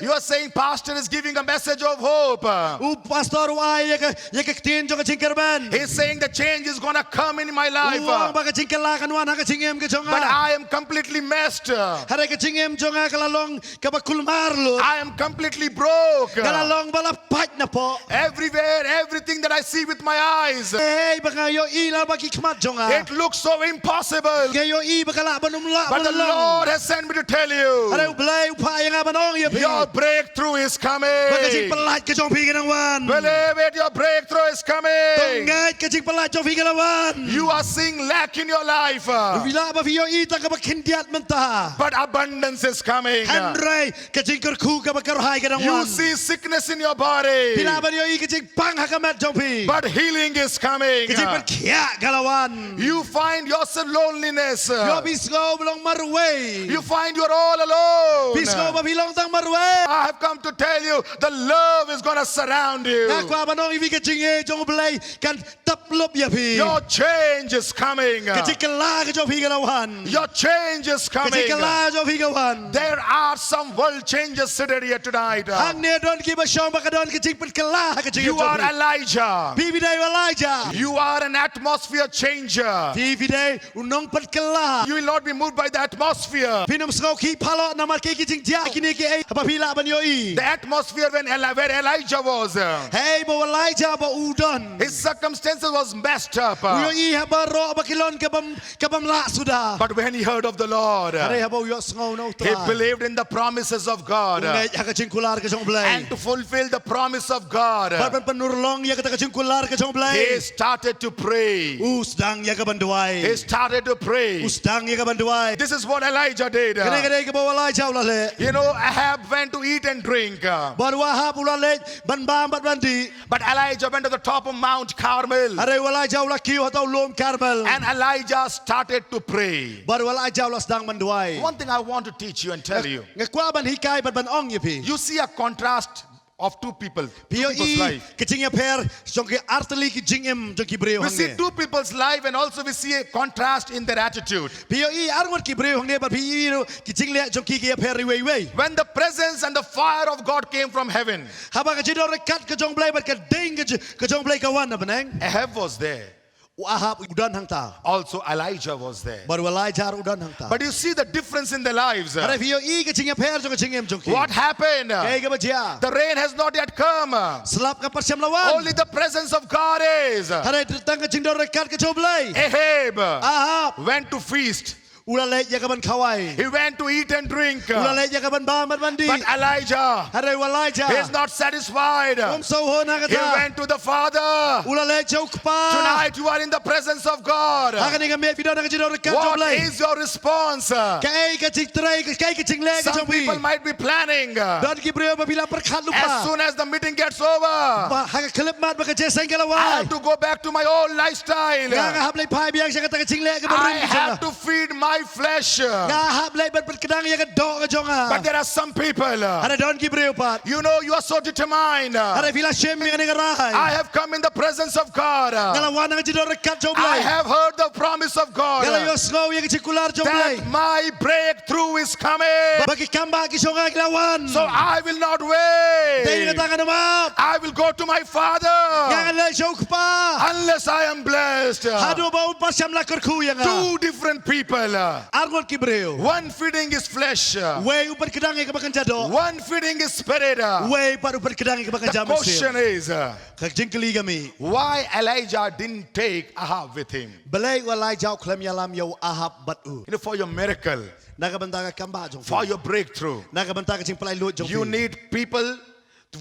You are saying pastor is giving a message of hope. U pastor u ai ïa ka, ïa ka ktien jong ka jingkyrmen. He's saying the change is gonna come in my life. U ong ba ka jingkylla kan wan ha ka jingim ka jong nga. But I am completely messed. Hynrei ka jingim jong nga ka la long kaba kulmar lut. I am completely broke. Ka la long ba la pait na pok. Everywhere, everything that I see with my eyes, hei ba nga ïohi na ba ki khmat jong nga, it looks so impossible. Nga ïohi ba ka lah ban ym lah ban long. But the Lord has sent me to tell you, hynrei U Blei u phah ïa nga ban ong ïa phi, your breakthrough is coming. Ba ka jingpyllait ka jong phi ka dang wan. Believe it, your breakthrough is coming. To ngeit, ka jingpyllait jong phi ka la wan. You are seeing lack in your life. Phi lah ba phi ïohi tang kaba khyndiat mynta. But abundance is coming. Hynrei ka jingkyrkhu kaba kyrhai ka dang wan. You see sickness in your body. Phi lah ban ïohi ka jingpang ha ka met jong phi. But healing is coming. Ka jingpynkhiah ka la wan. You find yourself loneliness. Ïoh phi sngew ba long marwei. You find you're all alone. Phi sngew ba phi long tang marwei. I have come to tell you, the love is gonna surround you. Nga kwah ban ong ïa phi ka jingïeit jong U Blei kan tap lup ïa phi. Your change is coming. Ka jingkylla ka jong phi ka la wan. Your change is coming. Ka jingkylla ka jong phi ka wan. There are some world changes seated here tonight. Hangne don kiba shong ba ka don ka jingpynkylla ha ka jingim jong phi. You are Elijah. Phi phi dei u Elijah. You are an atmosphere changer. Phi phi dei u nongpynkylla. You will not be moved by the atmosphere. Phin ym sngew khih palat namar ki jingjia kine kiei haba phi lah ban ïohi. The atmosphere when Eli- where Elijah was, uh, hei ba u Elijah ba u don, his circumstances was messed up, uh, u ïohi ha baroh ba ki lon ka bym, ka bym lah suda. But when he heard of the Lord, uh, hynrei haba u ïohsngew na U Trai, he believed in the promises of God, u, uh, ngeit ha ka jingkular ka jong U Blei. And to fulfill the promise of God, uh, bad ban pynurlong ïa kata ka jingkular ka jong U Blei, he started to pray. U sdang ïa ka ban duwai. He started to pray. U sdang ïa ka ban duwai. This is what Elijah did. Kane ka dei kaba u Elijah u la leh. You know, Ahab went to eat and drink. Bad u Ahab u la leit ban bam bad ban dih. But Elijah went to the top of Mount Carmel. Hynrei u Elijah u la kiew ha uta u lum Carmel. And Elijah started to pray. Bad u Elijah u la sdang ban duwai. One thing I want to teach you and tell you. Nga kwah ban hikai bad ban ong ïa phi. You see a contrast of two people, two people's life. Phi ïohi ka jingïapher jong ki artylli ki jingim jong ki briew hangne. We see two people's life and also we see a contrast in their attitude. Phi ïohi arngut ki briew hangne bad phi ïohi ruh ki jingleh jong ki ki ïapher iwei iwei. When the presence and the fire of God came from heaven, haba ka jingdon ryngkat ka jong U Blei bad ka ding ka jong, ka jong U Blei ka wan na bneng, Ahab was there. U Ahab u don hangta. Also Elijah was there. Bad u Elijah ruh u don hangta. But you see the difference in their lives. Hynrei phi ïohi ka jingïapher jong ka jingim jong ki. What happened? Kaei kaba jia? The rain has not yet come. Slap kam pat shym la wan. Only the presence of God is. Hynrei tang ka jingdon ryngkat ka jong U Blei. Ahab, Ahab, went to feast. U la leit ïa ka ban khawai. He went to eat and drink. U la leit ïa ka ban bam bad ban dih. But Elijah, hynrei u Elijah, he is not satisfied. Um sngewhun ha kata. He went to the Father. U la leit sha u Kpa. Tonight you are in the presence of God. Ha kane ka miet phi don ha ka jingdon ryngkat jong U Blei. What is your response? Kaei ka jingtrei, kaei ka jingleh ka jong phi? Some people might be planning. Don ki briew ba phi la pyrkhat lypa. As soon as the meeting gets over, ba ha ka khyllipmat ba ka jingïaseng ka la wai, I have to go back to my old lifestyle. Nga, nga hap leit phai biang sha kata ka jingleh kaba rim ka jong nga. I have to feed my flesh. Nga hap leit ban pynkdang ïa ka doh ka jong nga. But there are some people, uh, hynrei don ki briew pat, you know, you are so determined, uh, hynrei phi la shim ïa kane ka rai. I have come in the presence of God, uh, nga la wan ha ka jingdon ryngkat jong U Blei. I have heard the promise of God, uh, nga la ïohsngew ïa ka jingkular jong U Blei, that my breakthrough is coming. Ba ki kambah ki jong nga ki la wan. So I will not wait. Te ïa kata ngan ym ap. I will go to my Father. Nga ngan leit sha u Kpa. Unless I am blessed. Haduh ba un pat shym la kyrkhu ïa nga. Two different people. Arngut ki briew. One feeding his flesh. Wei u pynkdang ïa kaba kynja doh. One feeding his spirit. Wei pat u pynkdang ïa kaba kynja mynsiem. The question is, uh, ka jingkylli ka mih, why Elijah didn't take Ahab with him? Balei u Elijah u khlem ïalam ïa u Ahab bad u? You know, for your miracle, na ka bynta ka kambah jong phi, for your breakthrough, na ka bynta ka jingpynlait luid jong phi, you need people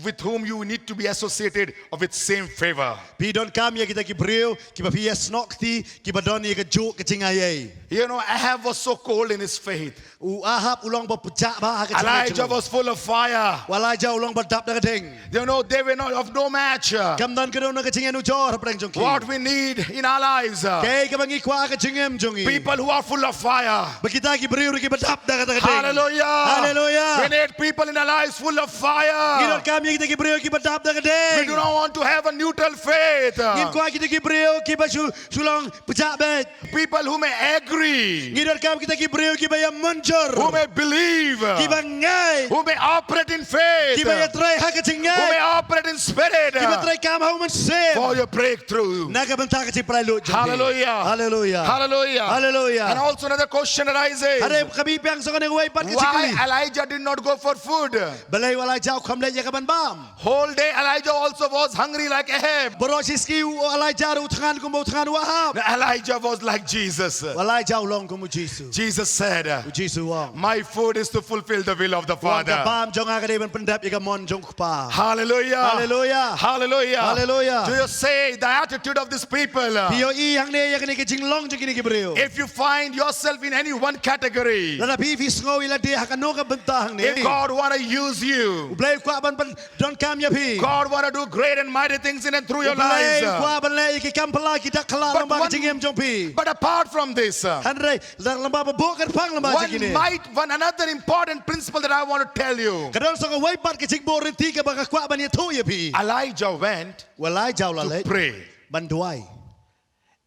with whom you need to be associated with same favor. Phi donkam ïa kita ki briew kiba phi ïasnoh kti, kiba don ïa kajuh ka jingaiei. You know, Ahab was so cold in his faith. U Ahab u long ba pjah bha ha ka jingim jong u. Elijah was full of fire. U Elijah u long ba dap da ka ding. You know, they were not of no match. Kam don kano kano ka jingïanujor hapdeng jong ki. What we need in our lives, uh, kaei kaba ngi kwah ha ka jingim jong ngi, people who are full of fire. Ba kita ki briew ruh kiba dap da kata ka ding. Hallelujah. Hallelujah. We need people in our lives full of fire. Ngi donkam Ïa kita ki briew kiba dap da ka ding. We do not want to have a neutral faith. Ngim kwah kita ki briew kiba shu, shu long pjah beit. People who may agree, Ngi donkam kita ki briew kiba ïa mynjur, who may believe, kiba ngeit, who may operate in faith, kiba ïa trei ha ka jingngeit, who may operate in spirit, kiba trei kam ha u Mynsiem, for your breakthrough. Na ka bynta ka jingpynlut jong phi. Hallelujah. Hallelujah. Hallelujah. Hallelujah. And also another question arises. Hynrei ka mih biang sa kane kawei pat ka jingkylli. Why Elijah did not go for food? Balei u Elijah u kham leit ïa ka ban bam? Whole day Elijah also was hungry like Ahab. Baroh shi sngi u Elijah ruh u thngan kumba u thngan u Ahab. Elijah was like Jesus. U Elijah u long kum u Jisu. Jesus said, U Jisu u ong, "My food is to fulfill the will of the Father." U ong, ka bam jong nga ka dei ban pyndep ïa ka mon jong u Kpa. Hallelujah. Hallelujah. Hallelujah. Hallelujah. Do you see the attitude of these people? Phi ïohi hangne ïa kane ka jinglong jong kine ki briew? If you find yourself in any one category, Lada phi, phi sngew ïa lade ha kano ka bynta hangne, if God wanna use you, U Blei u kwah ban, ban donkam ïa phi. God wanna do great and mighty things in and through your lives. U Blei u kwah ban leh ïa ki kam phylla ki dak khlaw lyngba ka jingim jong phi. But apart from this, uh, Hynrei lyngba ba buh kyrpang lyngba jong kine, one might, one another important principle that I want to tell you. Ka don sa kawei pat ka jingbuh rynti kaba nga kwah ban ïathuh ïa phi. Elijah went, u Elijah u la leit, to pray, ban duwai.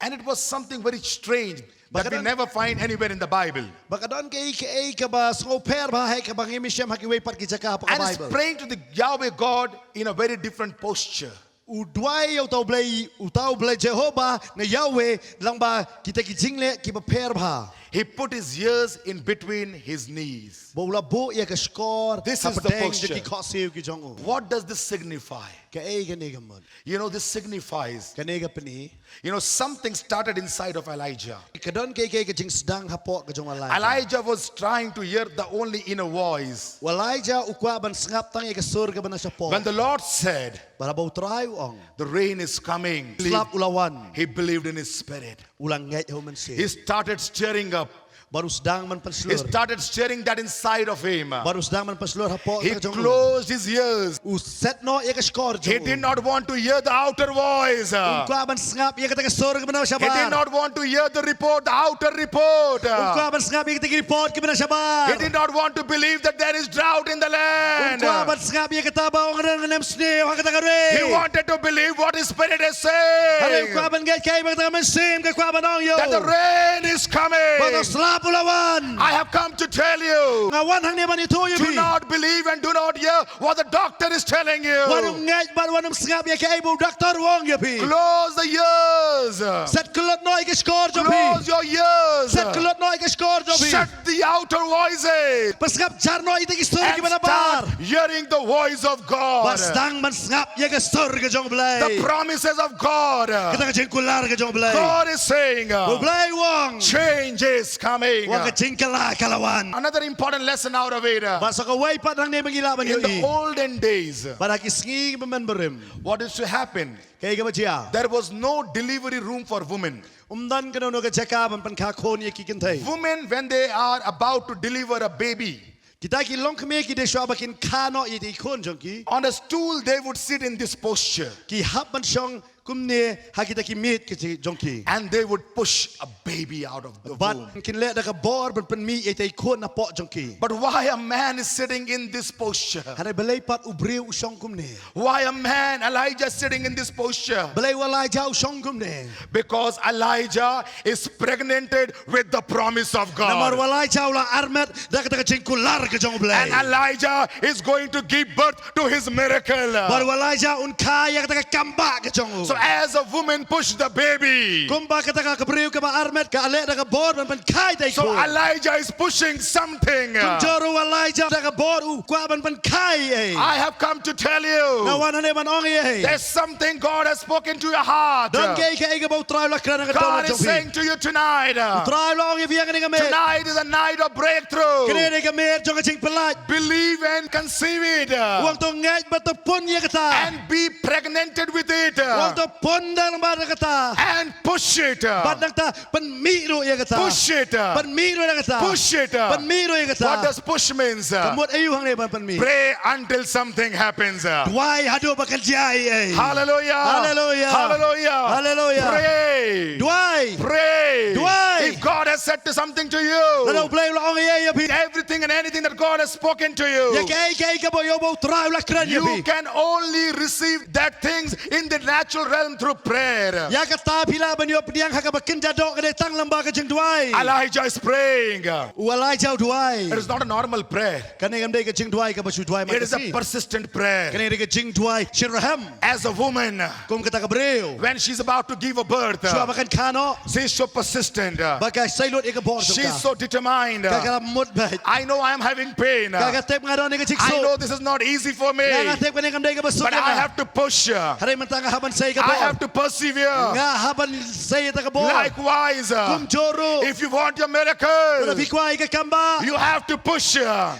And it was something very strange that we never find anywhere in the Bible. Ba ka don, ba ka don kaei kaei kaba sngewpher bha, hei, kaba ngim shem ha kiwei pat ki jaka hapoh ka Bible. And he's praying to the Yahweh God in a very different posture. U duwai ïa uta u Blei, uta u Blei Jehovah, na Yahweh, lyngba kita ki jingleh kiba pher bha. He put his ears in between his knees. Ba u la buh ïa ka shkor hapdeng jong ki khohsiew ki jong u. This is the posture. What does this signify? Kaei kane ka mut? You know, this signifies, Kane ka pyni. You know, something started inside of Elijah. Ka don kaei kaei ka jingsdang hapoh ka jong u Elijah. Elijah was trying to hear the only inner voice. U Elijah u kwah ban sngap tang ïa ka sur kaba na shapoh. When the Lord said, Bad haba U Trai u ong, "The rain is coming," slap u la wan, he believed in his spirit. U la ngeit ha u Mynsiem. He started stirring up. Bad u sdang ban pynshlur. He started stirring that inside of him. Bad u sdang ban pynshlur hapoh ka jong u. He closed his ears. U set noh ïa ka shkor jong u. He did not want to hear the outer voice. Um kwah ban sngap ïa kata ka sur kaba na shabar. He did not want to hear the report, the outer report. Um kwah ban sngap ïa kata ka report kaba na shabar. He did not want to believe that there is drought in the land. Um kwah ban sngap ïa kata ba ong rim ngam sniew ha kata ka ri. He wanted to believe what his spirit is saying. Hynrei u kwah ban ngeit kaei ba kata ka mynsiem ka kwah ban ong ïa u. That the rain is coming. Ba ka slap u la wan. I have come to tell you. Nga wan hangne ban ïathuh ïa phi. Do not believe and do not hear what the doctor is telling you. Wat nym ngeit bad wat nym sngap ïa kaei ba u doktor u ong ïa phi. Close the ears. Set kyllut noh ïa ka shkor jong phi. Close your ears. Set kyllut noh ïa ka shkor jong phi. Shut the outer voices. Bad sngap jar noh ïa kita ki sur kiba na bar. And start hearing the voice of God. Bad sdang ban sngap ïa ka sur ka jong U Blei. The promises of God. Kata ka jingkular ka jong U Blei. God is saying, U Blei u ong, change is coming. Wat ka jingkylla ka la wan. Another important lesson out of it. Bad sa kawei pat hangne ba ngi lah ban ïohi. In the olden days, Bad ha ki sngi ba mynbarim, what used to happen? Kaei kaba jia? There was no delivery room for women. Um don kano kano ka jaka ban pynkha khun ïa ki kynthei. Women, when they are about to deliver a baby, Kita ki longkmie ki dei shuwa ba kin kha noh ïa ki khun jong ki, on a stool they would sit in this posture. Ki hap ban shong kumne ha kita ki miej ki jong ki. And they would push a baby out of the womb. Bad kin leh da ka bor ban pynmih ïa kita ki khun napoh jong ki. But why a man is sitting in this posture? Hynrei balei pat u briew u shong kumne? Why a man, Elijah, sitting in this posture? Balei u Elijah u shong kumne? Because Elijah is pregnanted with the promise of God. Namar u Elijah u la armet da kata ka jingkular ka jong U Blei. And Elijah is going to give birth to his miracle. Bad u Elijah un kha ïa kata ka kambah ka jong u. So as a woman pushed the baby, kumba kata ka briew kaba armet ka leh da ka bor ban pynkha ïa kita ki khun, so Elijah is pushing something. Kumjuh ruh u Elijah da ka bor u kwah ban pynkha ei. I have come to tell you. Nga wan hangne ban ong ïa phi. There's something God has spoken to your heart. Don kaei kaei kaba U Trai u la kren ha ka dohnud jong phi. God is saying to you tonight. U Trai u la ong ïa phi ha kane ka miet. Tonight is a night of breakthrough. Kane ka dei ka miet jong ka jingpynlait. Believe and conceive it. U ong to ngeit bad to pun ïa kata. And be pregnanted with it. U ong to pun da lem bad kata. And push it. Bad nangta pynmih ruh ïa kata. Push it. Pynmih ruh ïa kata. Push it. Pynmih ruh ïa kata. What does push means? Ka mut aïu hangne ban pynmih? Pray until something happens. Duwai haduh ba kan jia ei ei. Hallelujah. Hallelujah. Hallelujah. Hallelujah. Pray. Duwai. Pray. Duwai. If God has said something to you. Lada U Blei u la ong ïa ïa phi. Everything and anything that God has spoken to you. Ïa kaei kaei kaba ïa U Blei u la kren ïa phi. You can only receive that things in the natural realm through prayer. Ïa kata phi lah ban ïoh pdiang ha kaba kynja doh ka dei tang lyngba ka jingduwai. Elijah is praying. U Elijah u duwai. It is not a normal prayer. Kane kam dei ka jingduwai kaba shu duwai. It is a persistent prayer. Kane dei ka jingduwai shitrhem. As a woman, kum kata ka briew, when she's about to give a birth, shuwa ba kan kha noh, she's so persistent. Ba ka seilut ïa ka bor jong ka. She's so determined. Ka ka la mut beit. I know I am having pain. Ka ka tip nga don ïa ka jingsuk. I know this is not easy for me. Nga nga tip kane kam dei kaba suk ïa nga. But I have to push. Hynrei mynta nga hap ban sei ïa ka bor. I have to persevere. Nga hap ban sei ïa ka bor. Likewise, kumjuh ruh, if you want your miracle, lada phi kwah ïa ka kambah, you have to push.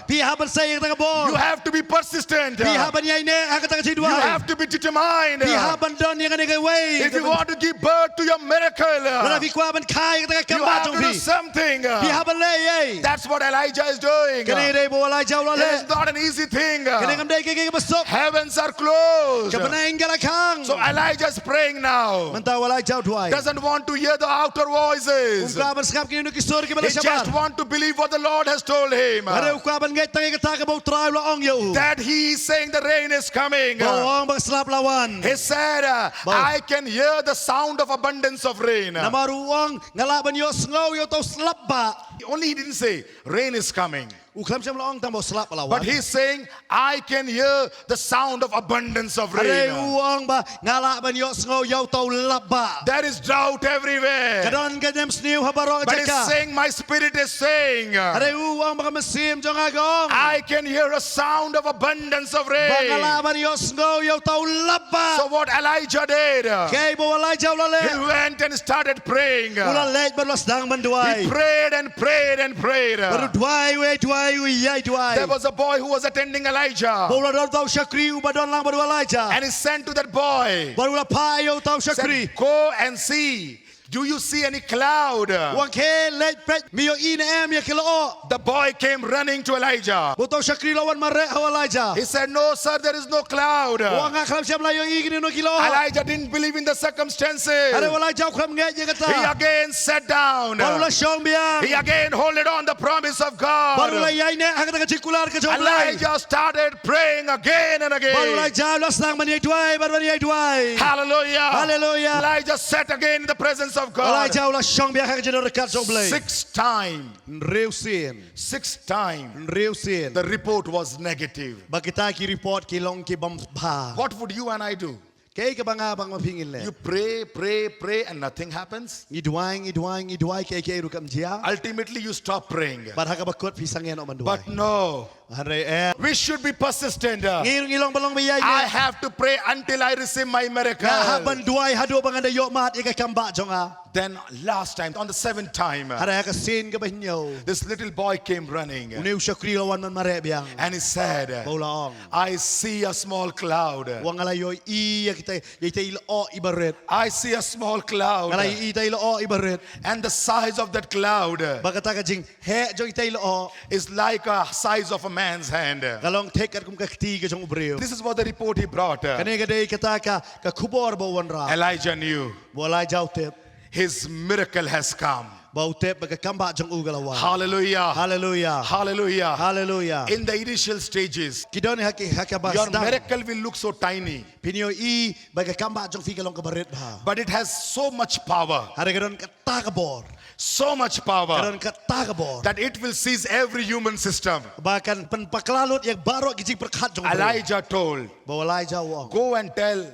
Phi hap ban sei ïa ka bor. You have to be persistent. Phi hap ban ïaineh ha kata ka jingduwai. You have to be determined. Phi hap ban don ïa kane kawei. If you want to give birth to your miracle, lada phi kwah ban kha ïa kata ka kambah jong phi, you have to do something. Phi hap ban leh ei ei. That's what Elijah is doing. Kane dei ba u Elijah u la leh. It is not an easy thing. Kane kam dei ka kaba suk. Heavens are closed. Ka bneng ka la khang. So Elijah is praying now. Mynta u Elijah u duwai. Doesn't want to hear the outer voices. Um kwah ban sngap kine ki sur kiba la shabar. He just want to believe what the Lord has told him. Hynrei u kwah ban ngeit tang ïa kata kaba U Trai u la ong ïa u. That he is saying the rain is coming. Ba u ong ba ka slap la wan. He said, uh, I can hear the sound of abundance of rain. Namar u ong nga lah ban ïohsngew ïa uta u slap bah. Only he didn't say rain is coming. U khlem shym la ong tang ba u slap la wan. But he's saying, I can hear the sound of abundance of rain. Hynrei u ong ba nga lah ban ïohsngew ïa uta u lap bah. There is drought everywhere. Ka don ka nemsniew ha baroh ka jaka. But he's saying, my spirit is saying, hynrei u ong ba ka mynsiem jong nga ka ong, I can hear a sound of abundance of rain. Ba nga lah ban ïohsngew ïa uta u lap bah. So what Elijah did, kaei ba u Elijah u la leh? He went and started praying. U la leit bad u la sdang ban duwai. He prayed and prayed and prayed. Bad u duwai u ïai duwai u ïai duwai. There was a boy who was attending Elijah. Bad u la don uta u shakri uba don lang bad u Elijah. And he sent to that boy. Bad u la phah ïa uta u shakri. Said, go and see. Do you see any cloud? U ong khie leit peit me ïohi ne em ïa ki lyoh. The boy came running to Elijah. Bad uta u shakri u la wan mareh ha u Elijah. He said, no sir, there is no cloud. U ong nga khlem shym la ïohi kino kino ki lyoh. Elijah didn't believe in the circumstances. Hynrei u Elijah u khlem ngeit ïa kata. He again sat down. Bad u la shong biang. He again holded on the promise of God. Bad u la ïaineh ha kata ka jingkular ka jong u Blei. Elijah started praying again and again. Bad u Elijah u la sdang ban ïai duwai bad ban ïai duwai. Hallelujah. Hallelujah. Elijah sat again in the presence of God. Elijah u la shong biang ha ka jingdon ryngkat jong u Blei. Six time. Hynriew sien. Six time. Hynriew sien. The report was negative. Ba kita ki report ki long ki bym bha. What would you and I do? Kaei kaba nga bad ma phi ngin leh? You pray, pray, pray, and nothing happens. Ngi duwai, ngi duwai, ngi duwai, kaei kaei ruh kam jia. Ultimately, you stop praying. Bad ha kaba kut phi sangeh noh ban duwai. But no. Hynrei eh. We should be persistent. Ngi, ngi long ba long ba ïai. I have to pray until I receive my miracle. Nga hap ban duwai haduh ba ngan da ïoh mad ïa ka kambah jong nga. Then last time, on the seventh time, hynrei ha ka sien kaba hynñiew, this little boy came running. Une u shakri u la wan ban mareh biang. And he said, ba u la ong, I see a small cloud. U ong nga la ïohi ïa kita, ïa kita i lyoh iba rit. I see a small cloud. Nga la ïohi ita i lyoh iba rit. And the size of that cloud, ba kata ka jingheh jong ita i lyoh, is like a size of a man's hand. Ka long thik katkum ka kti ka jong u briew. This is what the report he brought. Kane ka dei kata ka, ka khubor ba u wanrah. Elijah knew. Ba u Elijah u tip. His miracle has come. Ba u tip ba ka kambah jong u ka la wan. Hallelujah. Hallelujah. Hallelujah. Hallelujah. In the initial stages, ki don ha ki, ha kaba sdang, your miracle will look so tiny. Phin ïohi ba ka kambah jong phi ka long kaba rit bha. But it has so much power. Hynrei ka don kata ka bor. So much power. Ka don kata ka bor. That it will seize every human system. Ba kan pynpakla lut ïa baroh ki jingpyrkhat jong u briew. Elijah told, ba u Elijah u ong, go and tell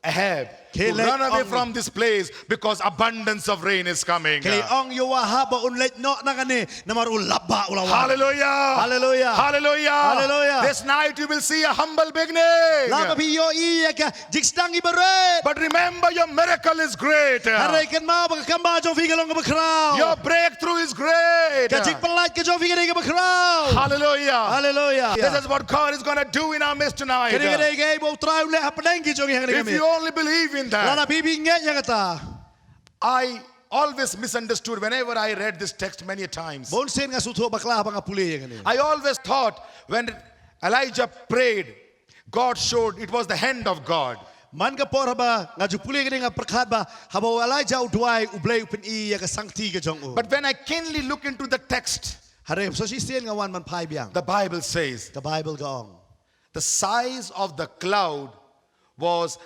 Ahab to run away from this place because abundance of rain is coming. Khie leit ong ïa u Ahab ba un leit noh na kane namar u lap bah u la wan. Hallelujah. Hallelujah. Hallelujah. Hallelujah. This night you will see a humble beginning. Lada phi ïohi ïa ka jingsdang iba rit. But remember, your miracle is great. Hynrei kynmaw ba ka kambah jong phi ka long kaba khraw. Your breakthrough is great. Ka jingpyllait ka jong phi ka dei kaba khraw. Hallelujah. Hallelujah. This is what God is gonna do in our midst tonight. Kane ka dei kaei ba u Trai u leh hapdeng ki jong ngi ha kane ka miet. If you only believe in that. Lada phi, phi ngeit ïa kata. I always misunderstood whenever I read this text many times. Bun sien nga sngewthuh bakla haba nga pule ïa kane. I always thought when Elijah prayed, God showed it was the hand of God. Man ka por haba nga ju pule kane nga pyrkhat ba haba u Elijah u duwai, U Blei u pyni ïa ka sangkti ka jong u. But when I keenly look into the text, hynrei shisien nga wan ban phai biang, the Bible says, ka Bible ka ong, the size of the cloud was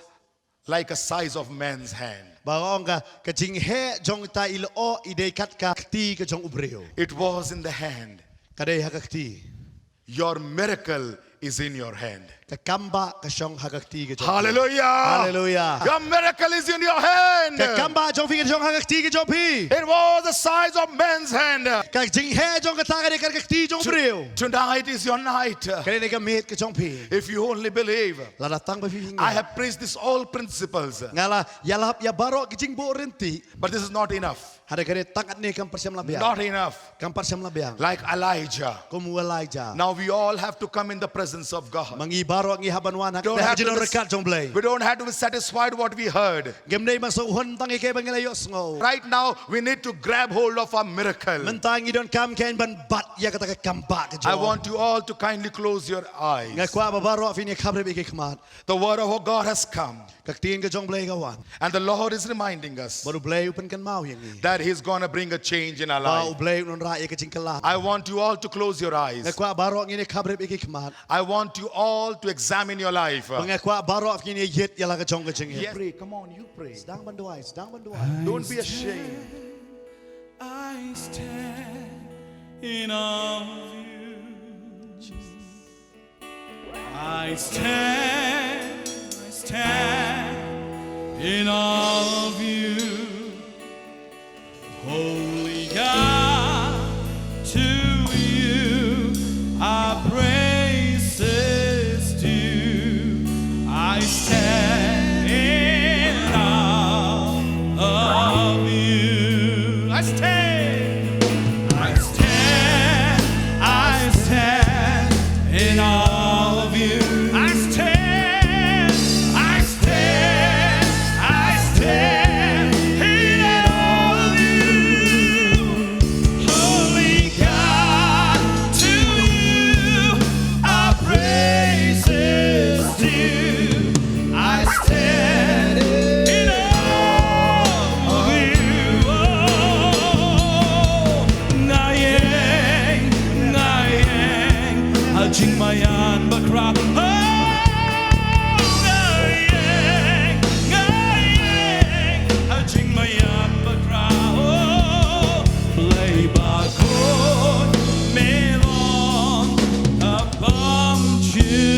like a size of man's hand. Ba ka ong ka, ka jingheh jong kata i lyoh i dei kat ka kti ka jong u briew. It was in the hand. Ka dei ha ka kti. Your miracle is in your hand. Ka kambah ka shong ha ka kti ka jong phi. Hallelujah. Hallelujah. Your miracle is in your hand. Ka kambah jong phi ka shong ha ka kti ka jong phi. It was the size of man's hand. Ka jingheh jong kata ka dei kat ka kti jong u briew. Tonight is your night. Ka dei ka miet ka jong phi. If you only believe. Lada tang ba phi ngeit. I have preached these all principles. Nga la ïalap ïa baroh ki jingbuhriewngeit. But this is not enough. Hynrei ka dei tang katne kam pyrshang la biang. Not enough. Kam pyrshang la biang. Like Elijah. Kum u Elijah. Now we all have to come in the presence of God. Ma ngi baroh ngi hap ban wan ha ka jingdon ryngkat jong U Blei. We don't have to be satisfied what we heard. Ngim dei ban sngewhun tang ïa kaei ba ngi la ïohsngew. Right now we need to grab hold of our miracle. Mynta ngi donkam kein ban bat ïa kata ka kambah ka jong. I want you all to kindly close your eyes. Nga kwah ba baroh phin ïa khapbrip ïa ki khmat. The word of our God has come. Ka ktien ka jong U Blei ka wan. And the Lord is reminding us. Bad U Blei u pynkynmaw ïa ngi. That He's gonna bring a change in our life. Ba U Blei un wanrah ïa ka jingkylla. I want you all to close your eyes. Nga kwah baroh ngin ïa khapbrip ïa ki khmat. I want you all to examine your life. Ba nga kwah baroh ngin ïa ïeit ïa la ka jong ka jingim. Yes. Pray, come on, you pray. Sdang ban duwai, sdang ban duwai. Don't be ashamed. I stand in awe of you, Jesus. I stand, I stand in awe of you. Holy God, to you our praise is due. I stand in awe of you. I stand. I stand, I stand in awe of you. I stand, I stand, I stand in awe of you. Holy God, to you our praise is due. I stand in awe of you. Oh, nga ïeng, nga ïeng ha jingmaïan bakhraw. Oh, nga ïeng, nga ïeng ha jingmaïan bakhraw. Oh, Blei bakhuid, me long ha bymjukut.